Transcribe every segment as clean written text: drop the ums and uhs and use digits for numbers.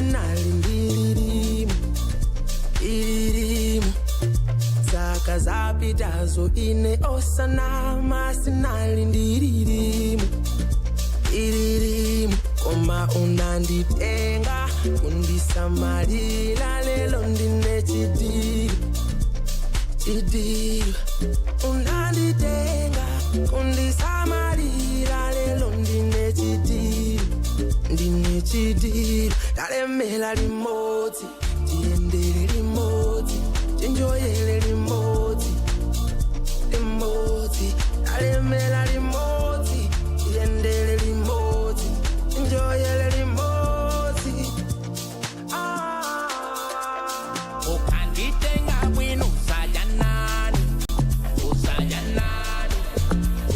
Sinali ndililimu ililimu zaka zapitazo ine osanama sinali ndililimu ililimu koma unanditenga kundisamalira lelo ndine chidili chidili unanditenga kundisamalira lelo ndine chidili ndine chidili talemela limodzi tiyendele limodzi tinjoyele limodzi limodzi talemela limodzi tiyendele limodzi tinjoyele limodzi ah. Ukanditenga bwino usajanani, usajanani,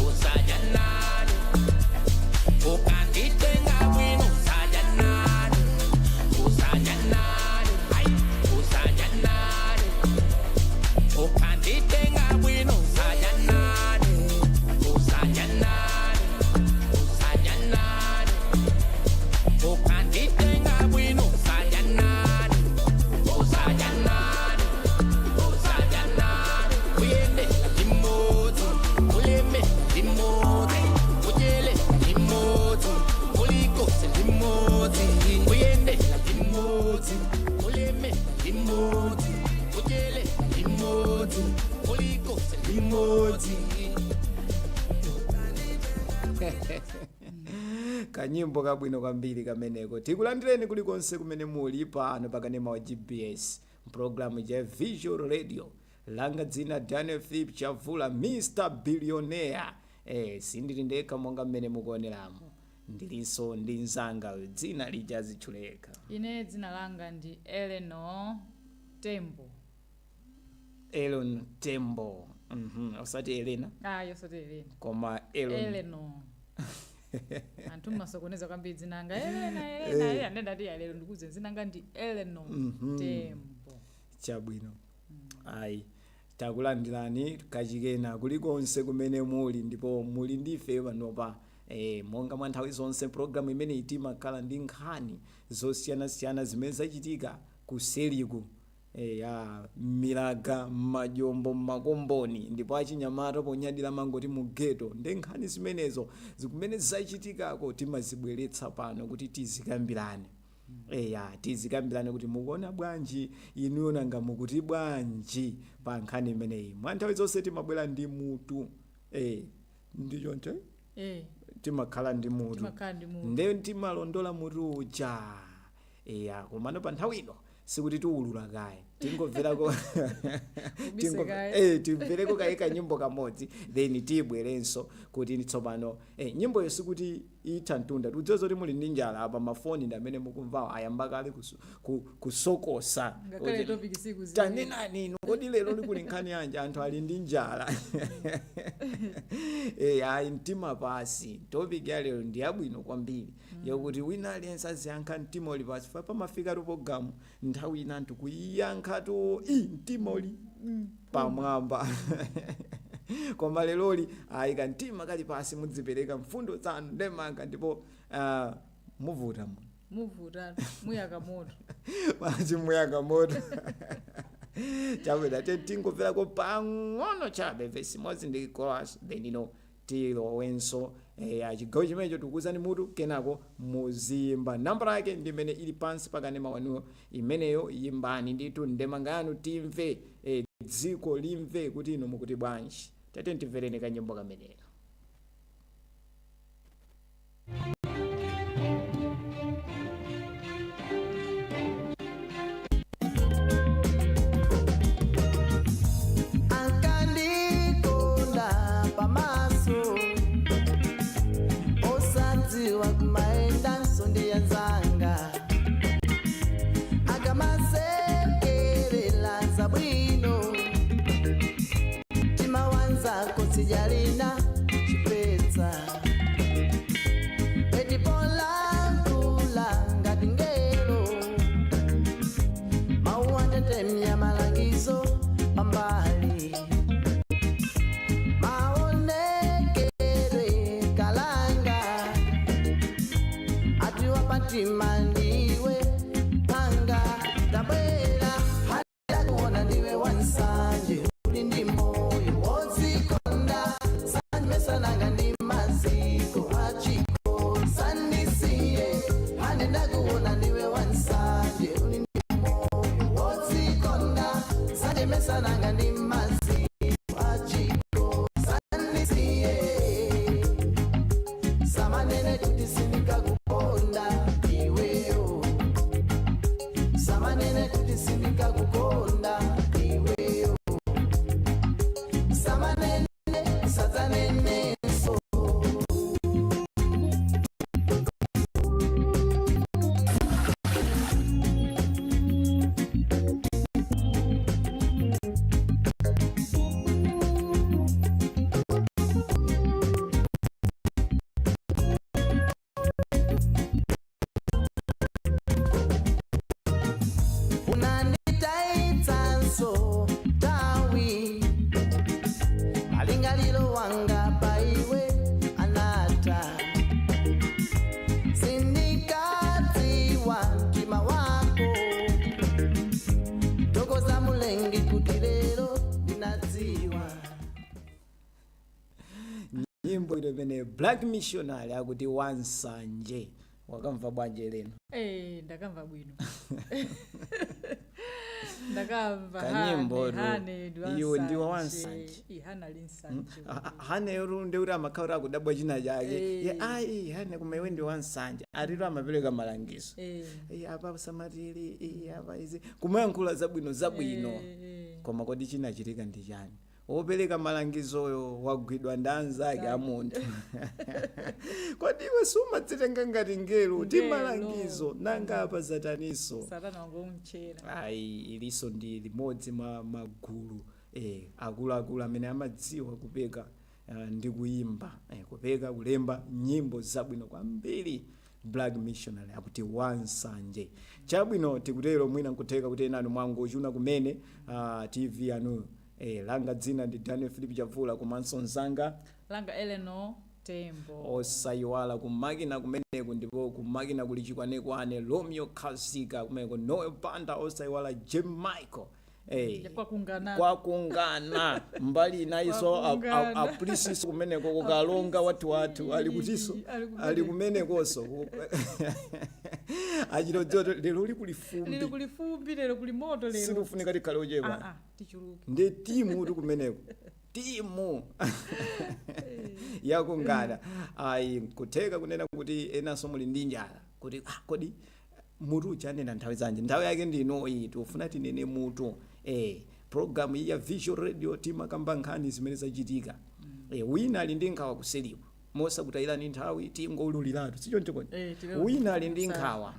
usajanani. Ukanditenga bwino usajanani, usajanani, ai, usajanani. Ukanditenga bwino usajanani, usajanani, usajanani. Ukanditenga bwino usajanani, usajanani, usajanani. Uyende limodzi, ulime limodzi, udyele limodzi, ulikose limodzi. Uyende limodzi, ulime limodzi, udyele limodzi, ulikose limodzi. Kanyimbo kabwino kwambiri kameneko. Tikulandireni kulikonse kumene muli pano pakanema wa GBS mpulogalamu ya Visual Radio. Langa dzina Daniel Philip Chavula, Mr Billionaire. Sindili ndekha monga mmene mukuoneramo, ndilinso ndi mzanga dzina lija zitchuleka. Ine dzina langa ndi Eleanor Tembo. Elon Tembo. Osati Elena. Ayi, osati Elena. Koma Elon. Eleanor. Anthu mmasokoneza kwambiri dzina langa Elena, Elena, Elena. Ndendati ya lero ndikuze dzina langa ndi Eleanor Tembo. Chabwino. Ayi, takulandirani kachikena kulikonse kumene muli ndipo muli ndife panopa. Monga mwa nthawi zonse programu imeneyi timakhala ndi nkhani zosiyanasiyana zimene zachitika kuseliku ya milaga, m'majombo, m'makomboni, ndipo achinyamata ponyadira mangoti mu ghetto. Ndi nkhani zimenezo zikumene zachitikako timazibweretsa pano kuti tizikambirane. Eya, tizikambirane kuti mukuona bwanji, inuyo nanga mukuti bwanji pa nkhani imeneyi. Mwa nthawi zonse timabwera ndi mutu, ndi choncho. Timakhala ndi mutu. Timakhala ndi mutu. Nde timalondola mutu uja. Eya, komano pa nthawi ino sikuti tiwulula kaye, tingomverako. Ubise kaye. Timvereko kaye kanyimbo kamodzi, then tibwerenso kuti tsopano nyimboyo sikuti itha mtunda. Tikudziwa zoti muli ndi njala apa, mafoni ndi amene mukumvawo ayamba kale kusokosa. Ngakhale Kuti, topic sikuziwika. "Tanenani inu, kodi lero likuli nkhani yanji?" Anthu ali ndi njala. Ayi, mtima pasi. Topic ya lero ndi yabwino kwambiri yokuti wina aliyense aziyankha mtima uli pasi. Fa pamafika tupogamu nthawi ina anthu kuyiyankha tu i mtima uli pamwamba, koma leroli ayi, kamtima kali pasi, mudzipereka mfundo zanu, ndemanga, ndipo muvuta mu Muvuta, muyaka moto. Muyaka moto. Chabwino, tingomverako pang'ono chabe vesi imodzi ndi chorus, then ino tilowenso chigawo chimenecho. Tikuuzani mutu, kenako muziyimba. Nambala yake ndi imene ili pansi pakanema wanuyo imeneyo. Yimbani ndithu ndemanga yanu timve, dziko limve kuti inu mukuti bwanji. Tate timvereni kanyimbo kameneka. Ankandikonda pamaso, osadziwa kumaendanso ndiyanzanga akamasekerela zabwino timawanzako sijalina chipetsa etipolankhula ngati ngelo mawu atetemya malangizo pambali maonekere kalanga atiwa patima ndiwe. Bwera hadakuona ndiwe wansanje uli ndi moyo wodzikonda sandimesananga ndi maziko achiko sandisiye handidakuona ndiwe wansanje uli ndi moyo wodzikonda sandimesananga ndi maziko achiko sandisiye samanene kuti sindikakukonda iweyo samanene kuti sindikakukonda iweyo samanene sadzanenenso. Unanditaitsanso tawi malingaliro wanga paiwe anata sindikadziwa mtima wako tokoza mulengi kuti lero ndinadziwa. Nyimbo ilo imene Black Missionary akuti wansanje. Wakamva bwanji leno? Eh, ndakamva bwino, ndakamva. Kanyimbo hane ru. Iwe ndiwe wansanje. Hane ali nsanje. Haneyo ndekuti amakhala akudabwa china chake. Eh. Ye, ayi hane koma iwe ndi wansanje atiro amapereka malangizo. Eh. Eh, apa samatili, eh, apa izi kumayankhula zabwino zabwino. Eh. Koma kodi chinachitika ndi chani? Wopereka malangizoyo wagwidwa ndi anzake a munthu. Kodi iwe sumadzitenga ngati ngelo ti Ngelo. malangizo nanga apa sataniso? Satana wangomchera. Ayi, iliso ndi limodzi mwa magulu akuluakulu amene amadziwa kupeka ndi kuyimba, kupeka kulemba nyimbo zabwino kwambiri. Black Missionary akuti wansanje. Chabwino, tikutero mwina nkutheka kuti enanu mwangochuna kumene TV yanu. Langa dzina ndi Daniel Philip Chavula komanso mzanga langa Eleanor Tembo. Osayiwala kumakina kumeneku, ndipo kumakina kuli chikwanekwane Romeo Khazika, kumeneko Noel Banda, osayiwala Jim Michael. Kwakungana. Kwakungana mbali inayiso. Kwakungana. Aprisiso kumeneko kukalonga wathu wathu ali kutiso. Ali kumeneko. Ali kumenekonso achitodziwa lero uli kuli fumbi. Lero kuli fumbi, lero kuli moto lero. Sikufunika tikhale ochepa. Ah, ah, tichuluke. Ndi timu tu kumeneko, timu yakungana. Ayi, nkutheka kunena kuti enanso muli ndi njala kuti ah, kodi mutu uchanena nthawi zanji? Nthawi yake ndinoyi, tikufuna tinene mutu. Program iyi ya Visual Radio timakamba nkhani zimene zachitika. Wina ali ndi nkhawa kuseriku, mosakutayirani nthawi tingoululiratu, sichoncho kodi? Eh, tilo- Wina ali ndi nkhawa,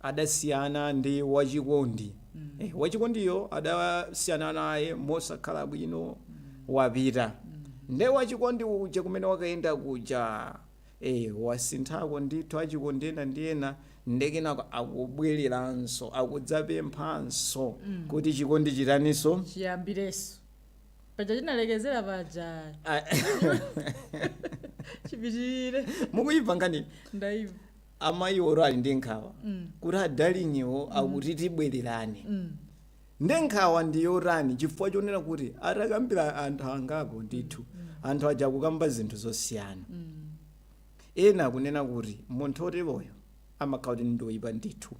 adasiyana ndi wachikondi. Wachikondiyo adasiyana naye mosakhala bwino, wapita nde wachikondi uja kumene wakayenda kuja, wasinthako ndithu achikondi ena ndi ena, ndekenako akubwereranso akudzapemphanso kuti chikondi chitaninso? Chiyambireso paja chinalekezera paja. Ah, chipitirire. Mukuyimva nkhani? Ndaimva. Amayi oro ali ndi nkhawa kuti adalinyiwo akuti tibwererane. Nde nkhawa ndiyotani? Chifukwa chonena kuti atakambira anthu angapo ndithu, anthu aja kukamba zinthu zosiyana. Ena akunena kuti munthu oteroyo amakhala kuti ndoyipa ndithu,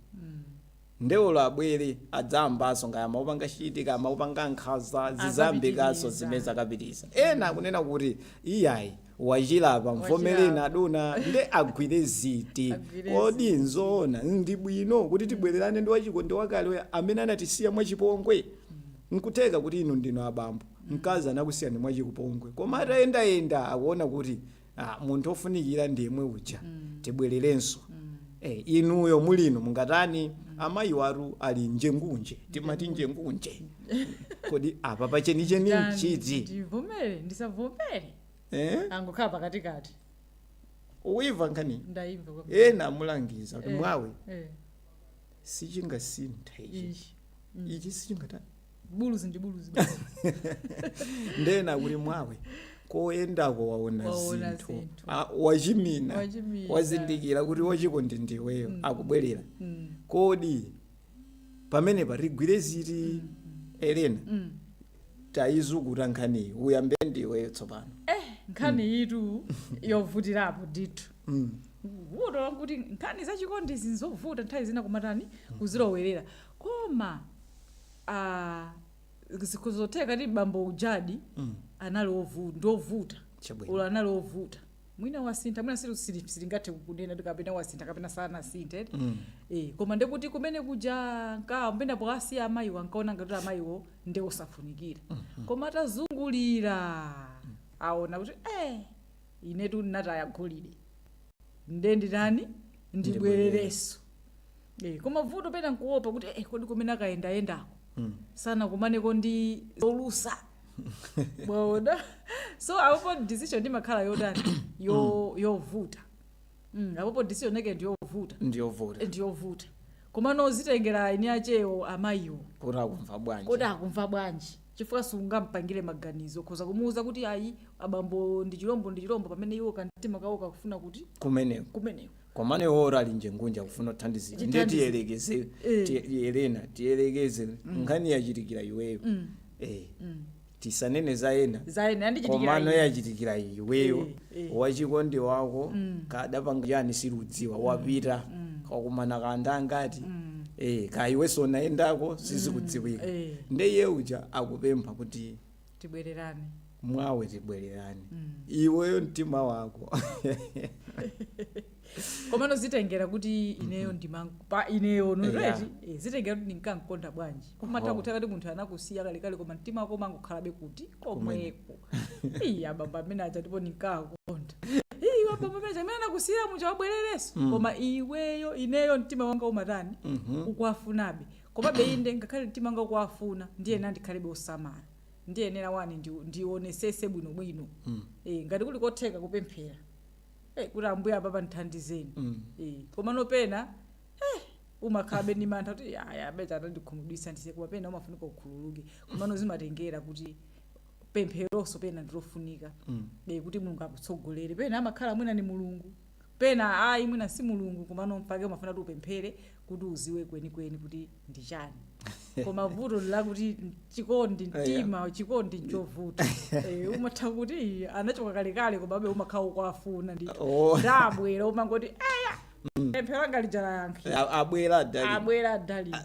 ndewolo abwere adzayambanso ngaya amaupanga chitika amaupanga nkhaza zizayambikanso. Akapitiriza. Zimene zakapitiriza. Ena akunena kuti iyayi, wachilapa, mvomereni adona, nde agwire ziti? Agwire. Kodi nzoona, ndi bwino kuti tibwererane ndi wachikondi wakale amene anatisiya mwachipongwe? Nkutheka kuti inu ndinu abambo, mkazi anakusiyani mwachipongwe, koma atayendayenda akuona kuti ah, munthu ofunikira ndiyemwe uja, tibwererenso. Inuyo mulino mungatani? Amayi watu ali njengunje, timati njengunje. Kodi apa pachenicheni nchiti? Ndivomere, ndisavomere? Eh? Angokhala pakatikati. Uimva nkhani? Ndaimva kwambiri. Ena amulangiza kuti mwawe sichingasintha ichi. Ichi. Ichi sichingatani. Buluzi ndi buluzi basi. Ndena kuti mwawe koyendako waona Waona zinthu. zinthu. Ah, wachimina. Wachimina. Wazindikira kuti wachikondi ndiweyo akubwerera. Kodi Pamenepa rigwire ziti, Elena? Tayizukuta nkhaniyi, uyambe ndiweyo tsopano. Nkhani itu yovutirapo ndithu. Vuto lakuti nkhani zachikondi zinzovuta nthawi zina kumatani, kuzilowerera. Koma zikuzotheka ti bambo ujadi anali ndovuta. Chabwino. Ulo anali ovuta, mwina wasintha, mwina sitingathe kunena kuti kapena wasintha kapena sanasinthe. Koma ndekuti kumene kuja nka mpena pokasiya amayiwo, ankaona ngati amayiwo ndi osafunikira. Koma atazungulira aona kuti inetu ndinataya golide, nde nditani? Ndibwererenso. Koma vuto pena nkuopa kuti kodi kumene akayendayendako sana kumaneko ndi zolusa, bwaona? So apopo decision imakhala yotani? Yovuta. Apopo decision yake ndiyovuta. Ndiyovuta. Ndiyovuta, koma nozitengera eni achewo, amayiwo, kuti akumva bwanji. Kodi akumva bwanji? Chifukwa sungampangire maganizo, khoza kumuwuza kuti ayi, abambo ndi chilombo, ndi chilombo, pamene iwo kamtima kawo kakufuna kuti kumeneko. Kumeneko. Komane wora ali njengunja kufuna kuthandizira, ndiye Chithandizo. tiyelekeze. Elena, tiyelekeze nkhani yachitikira iweyo. Tisanene za ena. Zaene andichitikira Komano ine. yachitikira iweyo. Wachikondi wako kadapanga chani siludziwa, wapita kakumana kanda ngati kaiwenso unayendako, sizikudziwika. Nde iye uja akupempha kuti tibwererane. Mwawe tibwererane. Iweyo mtima wako? Komano zitengera kuti ineyo ndima pa ineyo nureti, zitengera kuti ndinkankonda bwanji. Kumatha kutheka kuti munthu anakusiya kalekale, koma mtima wako mangokhalabe kuti komweko. Iyi, abambo amene aja ndipo ndinkakonda. Iyi, abambo amene aja amene anakusiya muja wabwererenso, koma iweyo, ineyo mtima wanga umatani? Ukuwafunabe. Komabe inde, ngakhale mtima wanga ukuwafuna, ndiyena ndikhalebe osamala, ndiyenera wani ndionesese bwinobwino. Ngati kuli kotheka kupemphera kuti ambuye apapa ndithandizeni. Koma nopena umakhalabe ndi mantha kuti aya becha atandikhumudwitsa ndise. Koma pena umafunika ukhululuke. Komano zimatengera kuti pempheronso pena ndilofunika, kuti Mulungu akutsogolere. Pena amakhala mwina ni Mulungu, pena ayi, mwina si Mulungu. Komano mpake umafuna kuti upemphere kuti uziwe kwenikweni kuti ndi chani. Koma vuto lakuti chikondi, mtima, chikondi nchovuta. Umatha kuti anachoka kalekale, komabe umakhala ukuwafuna ndithu. Ndabwera, umangoti eya, pemphero langa lija layankhe. Abwera dali. Abwera dali.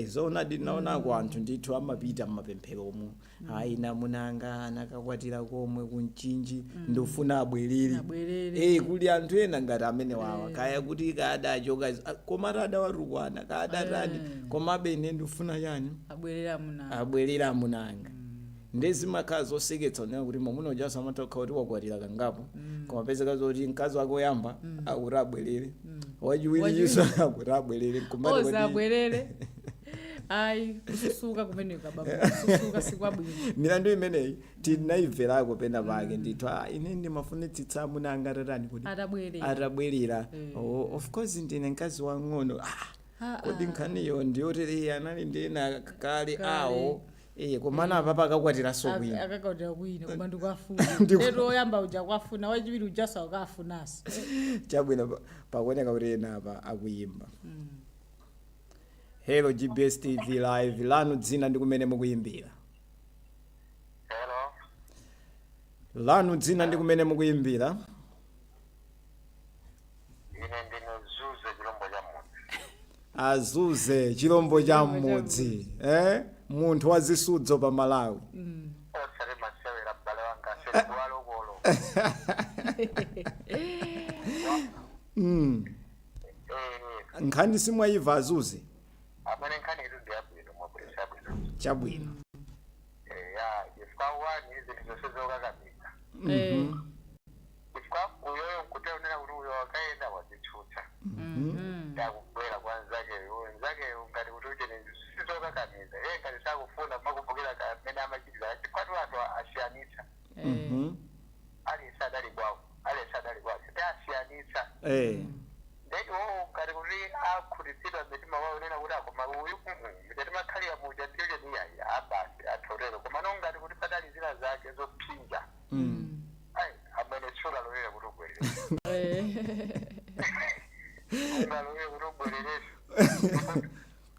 Zoona, ndinaonako anthu ndithu amapita mmapempheromo, ayi, namunanga anakakwatira komwe kumchinji, ndofuna abwerere. Abwerere. Kuli anthu ena ngati amene wawa, kaya kuti kadachoka, koma tadawatukwana, kadatani, komabe ine ndifuna chani? Abwerera muna. Abwerera amunanga. Ndizimakhala zoseketsa onena kuti mwamuna uja samatha kukhala kuti wakwatira kangapo, koma pezeka zoti mkazi wake woyamba akuti abwerere, wachiwiriso akuti abwerere, nkumati Oza abwerere, ayi, kususuka kumeneko, abambo, kususuka sikwabwino. Milandu imeneyi tinayimverako pena pake ndithu. Ah, ine ndimafunitsitsa amuna anga atatani kuti? Atabwerera. Atabwerera. Oh, of course ndine mkazi wang'ono. Ah, kodi nkhaniyo ndiyotere, anali ndina kale Kale. awo, komana apa pakakwatiranso kwina. Akakwatira kwina, koma ndikuafuna. Leto oyamba uja kwafuna, wachiwiri ujaso akafunaso. Chabwino, pakuoneka kuti ena apa akuyimba. Hello, GBS TV Live, lanu dzina ndi kumene mukuyimbira? Hello. Lanu dzina ndi kumene mukuyimbira? Ine ndine Zuze, chilombo cha mudzi. Azuze, chilombo cha Chilombo cha mmudzi, munthu wa zisudzo pa Malawi. Osati masewera, m'bale wanga, seliwalokolo. Nkhani simwayiva, Azuze? Amene nkhani itu ndi yabwino, mwabweresa yabwino. Chabwino. Ya, chifukwa wani zinthu zonse zokakamiza, chifukwa uyoyo nkuteonera kuti uyo akaenda wazithutsa, ndakubwera kwa nzakeyo, nzakeyo ngati kuti uchene sizokakamiza, iye ngati sakufuna kumakumbukira kamene amachitira, chifukwa tu anthu asiyanitsa. Aliyense adali kwawo, aliyense adali kwawo, asiyanitsa. Then iwowo ngati kuti akhutitsidwa mitima wawo nena kuti akoma uyu mchatimakhalira muja ndiyo niyayi, abasi athotero. Koma no ngati kuti padali zina zake zopsinja, ayi, amene sulalolera kuti ubwerere, ungalolere kuti ubwerereso.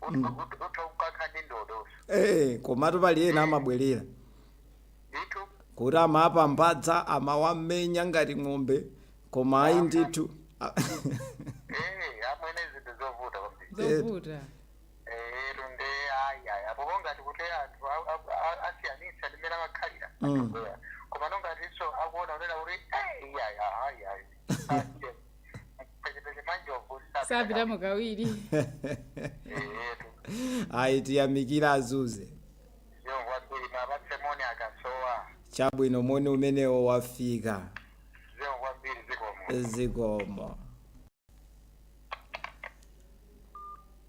Utha kukankha ndi ndodoso. Komatu pali ena amabwerera Ndithu. kuti amapambadza, amawamenya ngati ng'ombe, koma ayi ndithu. Amwene, zinthu zovuta kwambiri. Zovuta. Lunde ayi ayi, apo ngati kuti anthu asiyanitsa ndimene amakhalira, atobwera. Koma nongatinso akuona unena kuti iyayi, ayi ayi, pechepeke manjovu. Sapitamo kawiri. Etu. Ayi, tiyamikira azuze. Zikomo kwambiri, mapatse moni akasowa. Chabwino, moni umenewo wafika. Zikomo kwambiri, zikomo. Zikomo.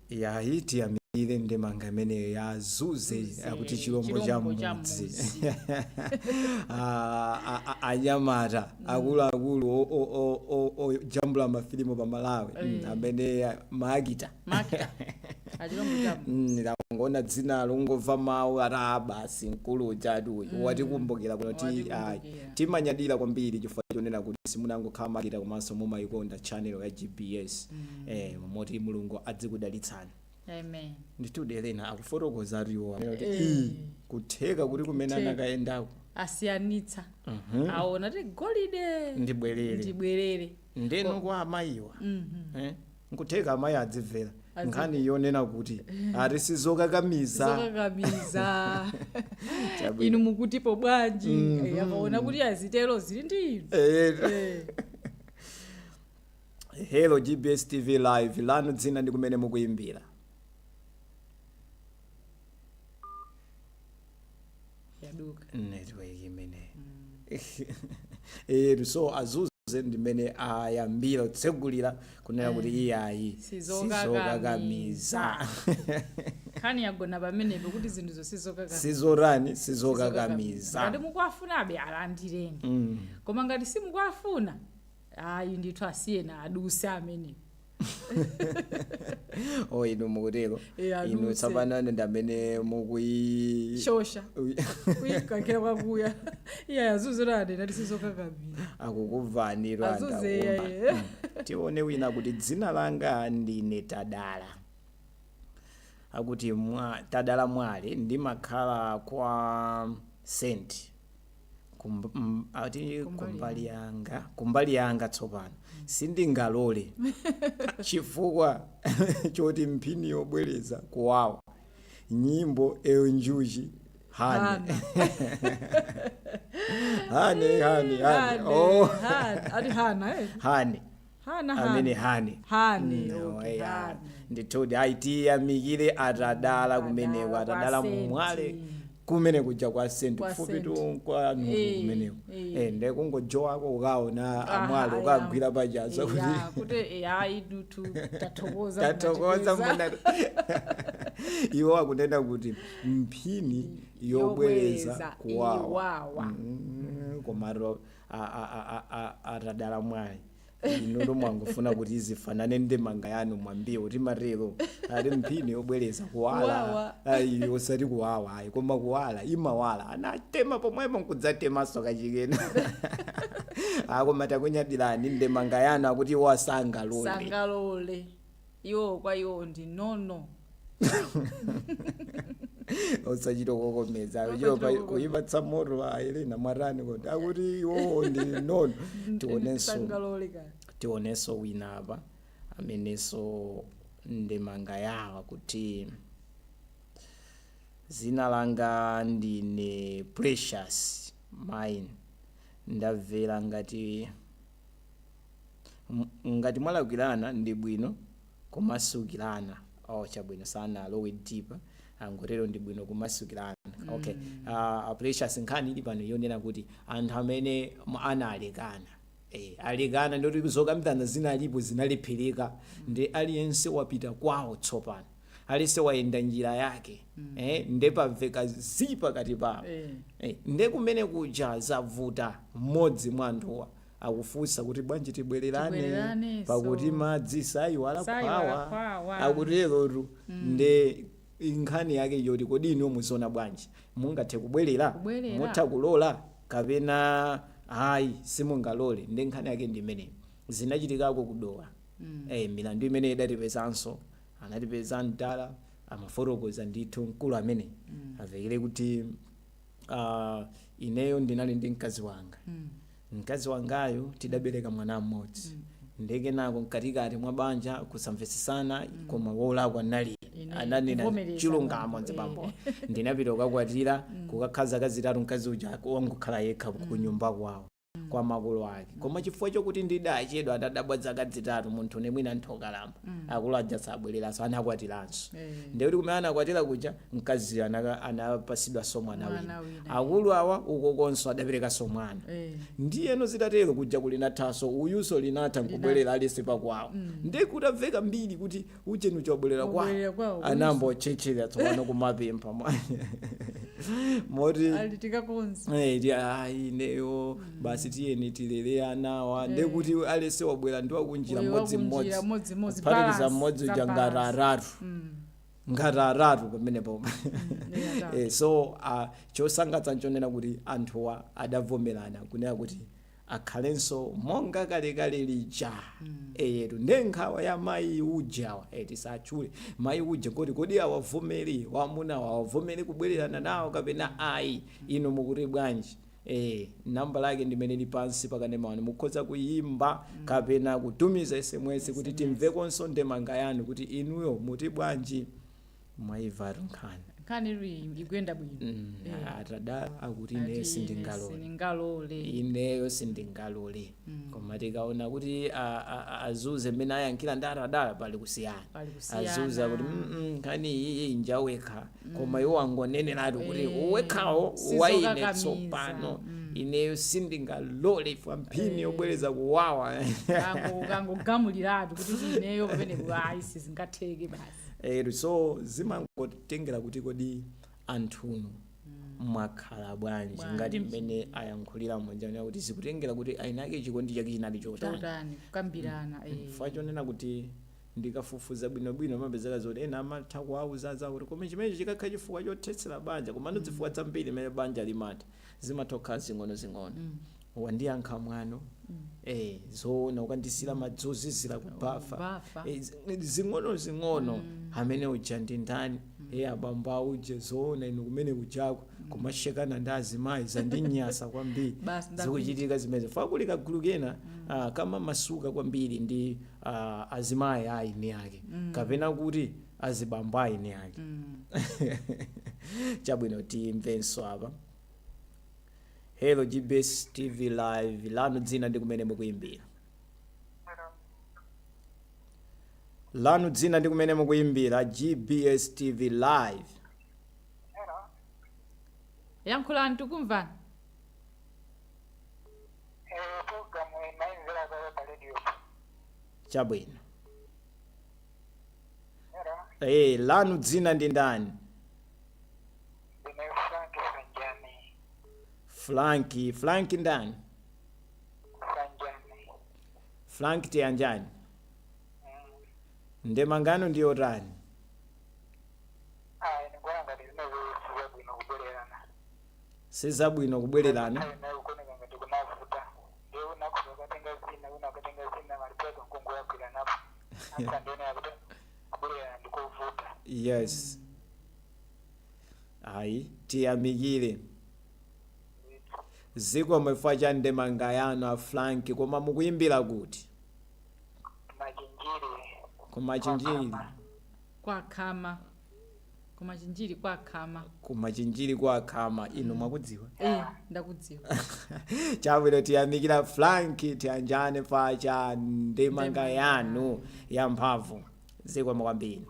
Yayi, tiyamikire ndemanga imeneyo ya azuze Zuze, akuti chilombo cha chilombo cha mudzi. mudzi. Anyamata akuluakulu ojambula mafilimu pa Malawi, amene maakita. Makita achilombo cha mudzi. Langona dzina, lungomva mawu ata basi, mkulu ujatu uyu watikumbukira kuno ti Watikumbukira. ayi, timanyadira kwambiri chifukwa chonena kuti simunangokhala makita komanso mumayikonda channel ya GBS, moti Mulungu adzikudalitsani. Amen. Ndithu Elena akufotokoza ariwo kuti kutheka kuti kumene Kutheka. anakayendako Asiyanitsa, aona ti golide. Ndibwerere. Ndibwerere. Ndeno kwa amayiwa, nkutheka amayi adzimvera nkhani yonena kuti ati sizokakamiza. Zokakamiza. Chabwino. Inu mukutipo bwanji? Akaona kuti azitero, zili ndi inu. Hello, GBS TV live, lanu dzina ndi kumene mukuyimbira. Yaduka. Network imene. So azuze ndimene ayambira kutsegulira kunena kuti iyayi, Sizokakamiza. sizokakamiza. Nkhani yagona pamenepo kuti zinthu sizokakamiza. Sizorani? Sizokakamiza. Ngati mukuafunabe, alandireni. Koma ngati simukuafuna, ayi ndithu, asiyena aduse amene. O, inu mukutero. Aduse. Inu tsopano ndi amene mukuyi Shosha kuyikankhira kwakuya, iye azuze anena tisizokakamiza. Akukubvani. Azuze, iyaye. Tione wina kuti dzina langa ndine Tadala, akuti mwa Tadala Mwale, ndimakhala kwa Sent. Ati Kumbali. Kumbali yanga, kumbali yanga tsopano sindingalole chifukwa choti mphini yobwereza kuwawa, nyimbo eyo njuchi hane hane hane hane. Oh. Hana. Ati hana, eh? Hane. Hana. Amene hana. Hane. Hane. No, okay, yeah. hane. Ndithudi aitiyamikire atadala kumeneko, atadala Kwa Senti. Mwale kumene kuja kwa Senti, Kwa kufupi Senti. tu kwa Nuku kumeneko. Nde kungojowako ukaona amwale ukagwira pachaza kuti Ya, kuti ayi dutu, tathokoza. Tathokoza. Munatipeza. Mbona iwo akunena kuti mphini yobwereza Yobwereza kuwawa. iwawa. Komatu atadala mwayi, inu mwangofuna kuti izifanane ndemanga yanu, mwambiwo kuti matero ati mphini yobwereza kuwala. Kuwawa. Ayi, osati kuwawa ayi, koma kuwala, imawala anatema pomwepo nkudzatemaso kachikena. Akoma takunyadirani ndemanga yanu, akuti iwo asangalole. Sangalole iwo, kwa iwo ndi nono. Osachita kukokomeza. Osachita kukokomeza. Kuipatsa moto a Elena, mwarani kuti akuti iwowo ndi nono. Tionenso. Sangalole ka. Tionenso wina apa amenenso ndemanga yawa kuti zina langa ndine Precious Mine, ndamvera ngati ngati mwalakwirana ndi bwino kumasukirana. Oh, chabwino, sana alowe deep, angotero ndi bwino kumasukirana. Okay, Precious, nkhani ili pano yonena kuti anthu amene analekana, alekana, ndoti zokambirana zinalipo, zinalephereka, ndi aliyense wapita kwawo tsopano, aliyense wayenda njira yake, nde pamveka zi pakati pawo. Nde kumene kuja zavuta, mmodzi mwa anthuwa akufunsa kuti bwanji tibwererane? Tibwererane, pakuti so. Madzi sayiwala Sayiwala khwawa. khwawa. Akuterotu. Nde nkhani yake yoti kodi inu muziona bwanji? Mungathe kubwerera? Kubwerera. Mutha kulola kapena ayi, simungalole? Ndi nkhani yake ndi imeneyo. Zinachitikako kudowa, milandu imene idatipezanso, anatipeza mdala. Amafotokoza ndithu mkulu amene avekere kuti ineyo ndinali ndi mkazi wanga. Mkazi wangayo tidabereka mwana mmodzi. Ndekenako mkatikati mwa banja kusamvetsesana, koma wolakwa nali Ine ananena kuvomereza chilungamo bambo, nzibambo. Ndinapita kukakwatira, kukakhala zaka 3, mkazi uja wangokhala yekha kunyumba kwawo kwa makolo ake. Koma chifukwa chokuti ndidachedwa, adadabwa zaka 3 munthu nemwina nthokalamba, akulu aja sabwereranso, anakwatiranso. Ndekuti kumene anakwatira kuja mkaziyo anapasidwanso mwana Mwana wina. wina. Akulu awa ukokonso adaperekanso mwana. Ndiyeno zitatero kuja kulinathanso uyuso linatha nkubwerera alese pakwawo. Ndekutamveka mbiri kuti uchenu chabwerera Wabwerera kwawo, kwawo, anambotchetchera tsopano kumapempha moti Ali tikakonza. Ayi, ineyo basi tiyeni tilere anawa. Ndekuti alese wabwera ndi wakunjira Uyo mmodzimmodzi, wakunjira mmodzimmodzi, kuphatikiza balance, mmodzi za uja ngati balance. aratu, ngati aratu pamenepo. Atatu. So chosangalatsa nchonena kuti anthuwa adavomerana kunena kuti akhalenso monga kalekale lija. Eyetu nde nkhawa ya mayi ujawa, tisatchule mayi uja, kodi kodi awavomere wamunawa, awavomere kubwererana nawo kapena ayi? Inu mukuti bwanji? Namba lake ndimene li pansi pakanema wanu, mukhoza kuyimba kapena kutumiza SMS kuti timvekonso ndemanga yanu kuti inuyo muti bwanji. Mwayimvatu nkhani. Nkhani ili ikuyenda bwino. Atada akuti ine sindingalole. Sindingalole. Ineyo sindingalole. Koma tikaona kuti azuze mmene ayankhira ndi atadala, pali kusiyana. Pali kusiyana. Azuze kuti nkhani iyi njawekha, koma iwo angoneneratu kuti uwekhawo waine Sizokakamiza. tsopano ineyo sindingalole ifwa mphini yobwereza kuwawa. Kangogamuliratu kuti ineyo pamene ayi, sizingatheke basi. So zimangotengera kuti kodi anthunu mwakhala bwanji, ngati mmene ayankhulira monjana kuti zikutengera kuti ainake chikondi chake chinali chotani. Chotani, kukambirana. Chifukwa chonena kuti ndikafufuza bwinobwino mapezeka zoti ena amatha kuwauza zawo kuti koma chimenechi chikakhala chifukwa chothetsera banja, komano zifukwa zambiri imene banja limatha zimatha kukhala zing'ono-zing'ono. Wandiyankha mwano, zoona ukandisira madzozizira kubafa. Kubafa. Zing'ono-zing'ono amene uja ndi ndani? Abambo auje, zoona inu kumene kujako kumashekana ndi azimayi zandinyasa kwambiri. Basi, ndapita. Zikuchitika zimene fa kuli kagulu kena kamamasuka kwambiri ndi azimayi aini ake kapena kuti azibambo aini ake. Chabwino, timvenso apa. Hello, GBS TV Live, lanu dzina ndi kumene mukuyimbira. Lanu dzina ndi kumene mukuyimbira, GBS TV Live. Yankhulani, tikumvani. Programu inaimvera kale pa radio. Chabwino. Hello. Lanu dzina ndi ndani? Ndine Frank Sanjani. Franki, Frank ndani? Sanjani. Frank Tiyanjani. Ndemangano ndi yotani? Ayi, ndikuona ngati zimene sizabwino kubwererana. Sizabwino kubwererana. Nayo kuoneka ngati kunavuta, ndiye unakhoza ukatenga zina, una ukatenga zina, malipeka mkungu wagwira napo apa, ndione kuti kubwererana ndikovuta. Yes, ayi, tiyamikire, zikomo chifukwa cha ndemanga yanu a Frank. Koma mukuyimbira kuti? Machinjiri. Kumachinjiri. Kwakhama, kumachinjiri kwakhama. Kumachinjiri kwakhama. Inu mwakudziwa? Ndakudziwa. Chabwino, tiyamikira Frank Tiyanjane pa cha ndemanga yanu ya mphamvu, zikomo kwambiri.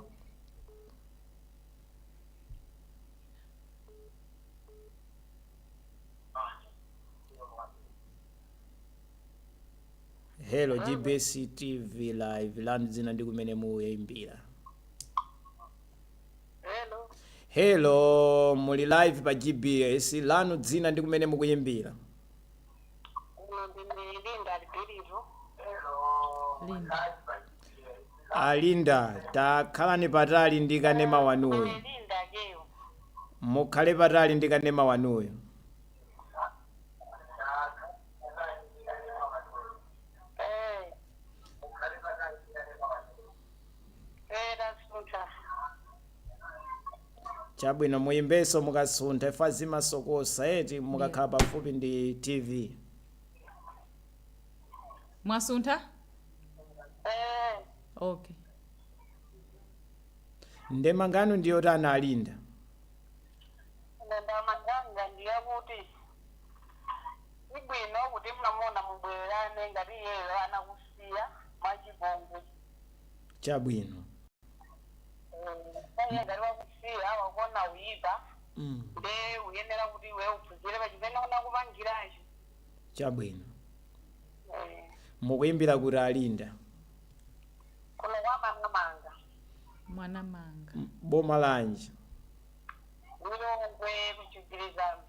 Hello, GBS TV Live, lanu dzina ndi kumene mukuyimbira. Hello. Hello, muli live pa GBS, lanu dzina ndi kumene mukuyimbira. Ino ndine Linda Alberto. Linda. Alinda, takhalani patali ndi kanema wanuyo. Linda jeyo. Mukhale patali ndi kanema wanuyo. Tasuntha. Chabwino, muyimbenso mukasuntha ifa zimasokosa eti mukakhala pafupi ndi TV. Mwasuntha? Eh. Okay. Ndemanga yanu ndiyotani, Alinda? Ndemanga ndiyakuti ibwino kuti mnamona mubwererane ngati iyeyo anakusiya mwachipongwe. Chabwino. Iye ngati wakusiya wakuona uyipa, nde uyenera kuti iwe uphunzire pachimene unakupangiracho. Chabwino. Mukuyimbira kuti, Alinda? Kuno kwa Mangamanga. Mwanamanga. Boma lanji? Lilongwe, kuchigwirizano.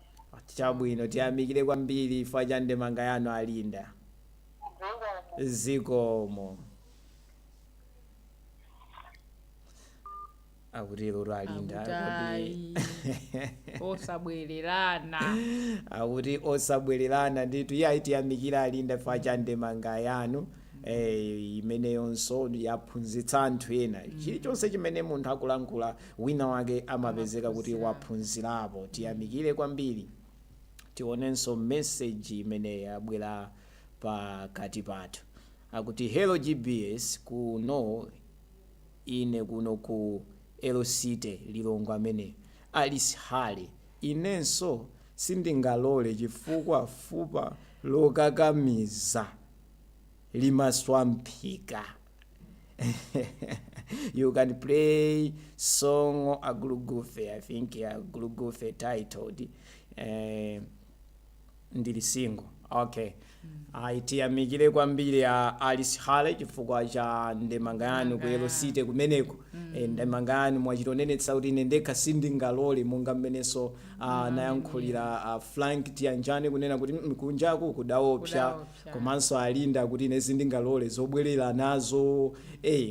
Chabwino, tiyamikire kwambiri chifukwa cha ndemanga yanu, Alinda. Zikomo. Zikomo. Akutero Alinda akuti akuti ayi, osabwererana. Akuti osabwererana ndithu. Iye ayitiyamikira Alinda chifukwa cha ndemanga yanu, imeneyonso yaphunzitsa anthu ena. Chilichonse chimene munthu akulankhula, wina wake amapezeka kuti waphunzirapo. Tiyamikire kwambiri. Tionenso message imene yabwera pakati pathu. Akuti, "Hello GBS, kuno ine kuno ku Elosite Lilongwe, amene Alice Hale. Inenso sindingalole chifukwa fupa lokakamiza limaswa mphika. You can play song Agulugufe, I think Agulugufe titled 'Ndili Single.'" Okay, ayi, tiyamikire kwambiri a Alice Hale chifukwa cha ndemanga yanu ku Elosite kumeneko. Ndemanga yanu mwachitonenetsa kuti ine ndekha sindingalole, monga mmenenso anayankhulira Frank Tianjani kunena kuti kunjaku kudaopsa." Kudaopsa. Komanso Alinda kuti ine sindingalole zobwerera nazo.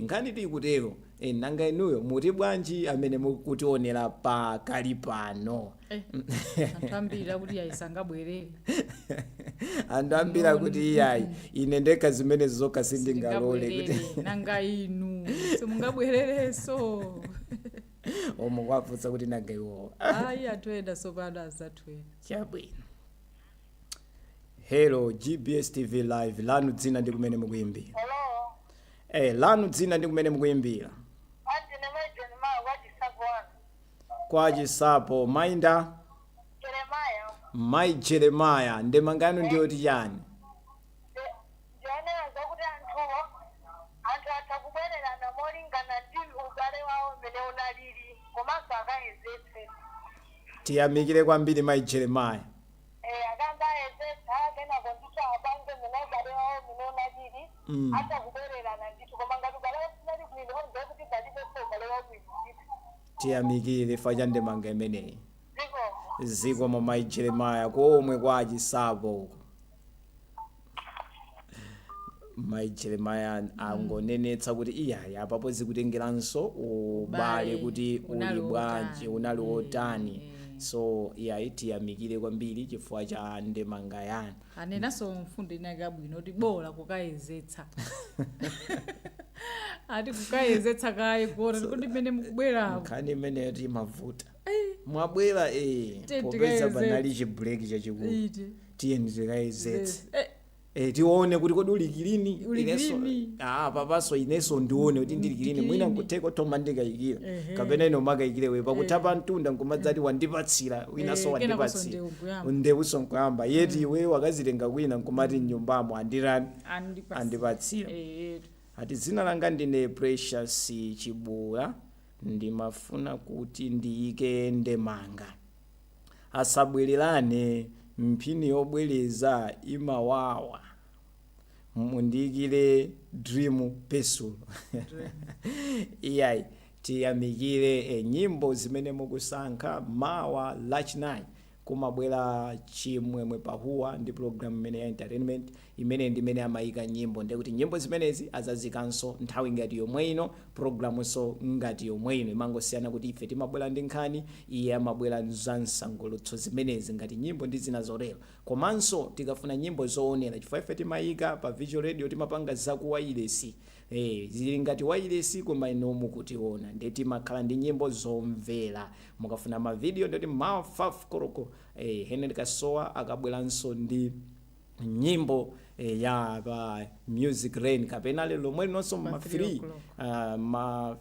Nkhani tikutero. Nanga inuyo muti bwanji amene mukutionera pakali pano? Anthu ambiri akuti ayi, sangabwerere. Anthu ambiri akuti iyayi, ine ndekha zimenezo zokha sindingalole kuti Sindingabwerere. Nanga inu simungabwererenso? Omwe kwafunsa kuti nanga iwowo? Ayi, anthu ena sopano azathu ena. Chabwino. Hello, GBS TV Live, lanu dzina ndi kumene mukuyimbira? Hello. Lanu dzina ndi kumene mukuyimbira? Andine mai Jeremiah wachisapo wanu. Kwa Chisapo, mainda? Jeremiah. Mai Jeremiah, ndemanga yanu ndiyoti chani? Ndionera zakuti anthuwo, anthu atha kubwererana molingana ndi ubale wawo mmene unalili, komanso akayezetse. Tiyamikire kwambiri, mai Jeremiah. Akamba ayezetsa, kenako ndithu apange mmene ubale wawo mmene unalili, atha kubwererana ndithu. Koma ngati ubale wawo sunali bwino, ndekuti palibenso ubale wabwino ndithu. Tiyamikire chifukwa cha ndemanga imeneyi. Zikomo. Zikomo, mai Jeremiah, komwe kwa Chisapo uko. Mai Jeremiah angonenetsa kuti iyayi, apapo zikutengeranso ubale Ubale, kuti uli unali bwanji, wotani. Unali wotani. So iyayi, tiyamikire kwambiri chifukwa cha ndemanga yanu. Anenanso mfundo inake abwino kuti bola kukayezetsa, ati kukayezetsa kaye kuona kuti mmene mukubweramo. Nkhani imeneyo timavuta, mwabwera Tiye popeza tikayezetse. panali chibreak chachikulu. Iti. Tiyeni tikayezetse. Tione Tione kuti kodi uli clean. Uli Inenso- clean. Ah, papaso inenso ndione kuti ndili clean, mwina Clean. nkutheka thoma ndikayikira Ehe. kapena ino makayikire we pakutapa mtunda nkumadzati wandipatsira winanso. Kenakonso Wandipatsira. ndewu nkuyamba. Ndewuso nkuyamba yeti iwe wakazitenga kwina nkumati mnyumbamo andirani? Andipatsira. Ati, "Dzina langa ndine Precious Chibula, ndimafuna kuti ndiyike ndemanga. Asabwererane, mphini yobwereza imawawa. Mundiyikire Dream Pesulo." Iyayi, tiyamikire. Nyimbo zimene mukusankha, mawa Lachinayi kumabwera Chimwemwe Pahuwa ndi program imene ya entertainment, imene ndi imene amayika nyimbo. Ndekuti nyimbo zimenezi azazikanso nthawi ngati yomwe ino, programunso ngati yomwe ino. Imangosiyana kuti ife timabwera ndi nkhani, iye amabwera za msangulutso zimenezi ngati nyimbo ndi zina zotero. Komanso tikafuna nyimbo zoonera, chifukwa ife timayika pa Visual Radio, timapanga zakuwailesi. Zili ngati wailesi koma inu mukutiona, ndiye timakhala ndi nyimbo zomvera. Mukafuna mavidiyo ndoti ma 5 koloko Henry Kasowa akabweranso ndi nyimbo ya pa Music Rain, kapena lero lomwe linonso Pa ma 3 3 o'clock. Ma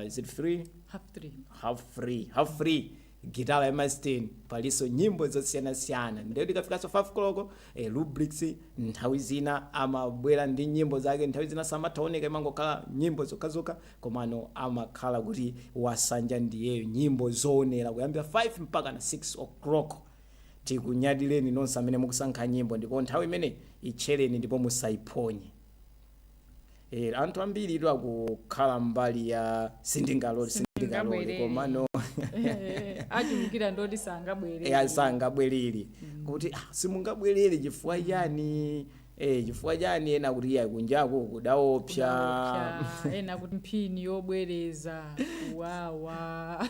is it 3? Half 3. Half 3, half 3, gitara ya Mastin, palinso nyimbo zosiyanasiyana. Ndiye tikafikanso 5 koloko rubrics nthawi zina amabwera ndi nyimbo zake, nthawi zina samathaoneka, imangokhala nyimbo zokhazokha, komano amakhala kuti wasanja ndiyeyo nyimbo zoonera kuyambira 5 mpaka na 6 o'clock. Tikunyadileni nonse amene mukusankha nyimbo, ndipo nthawi imene itchereni ndipo musayiphonye. Anthu ambiri itu akukhala mbali ya sindingalole, sindingalole. Sindingabwerere. Komano Achulukira ndoti sangabwerere. Sangabwerere kuti simungabwerere chifukwa chani? Chifukwa chani? Ena kuti iya, kunjako kudaopsa. Kudaopsa, ena kuti mphini yobwereza kuwawa.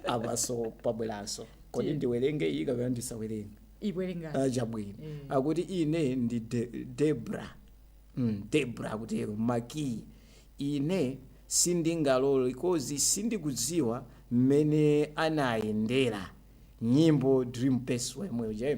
Apaso pabweranso, kodi Tiye. ndiwerenge iyi kapena ndisawerenge? Ibwerengani. Chabwino. Akuti ine ndi Debra, Debra akutero maki, ine sindingalole 'cause sindikudziwa mmene anayendera. Nyimbo Dream Peswa imweyo je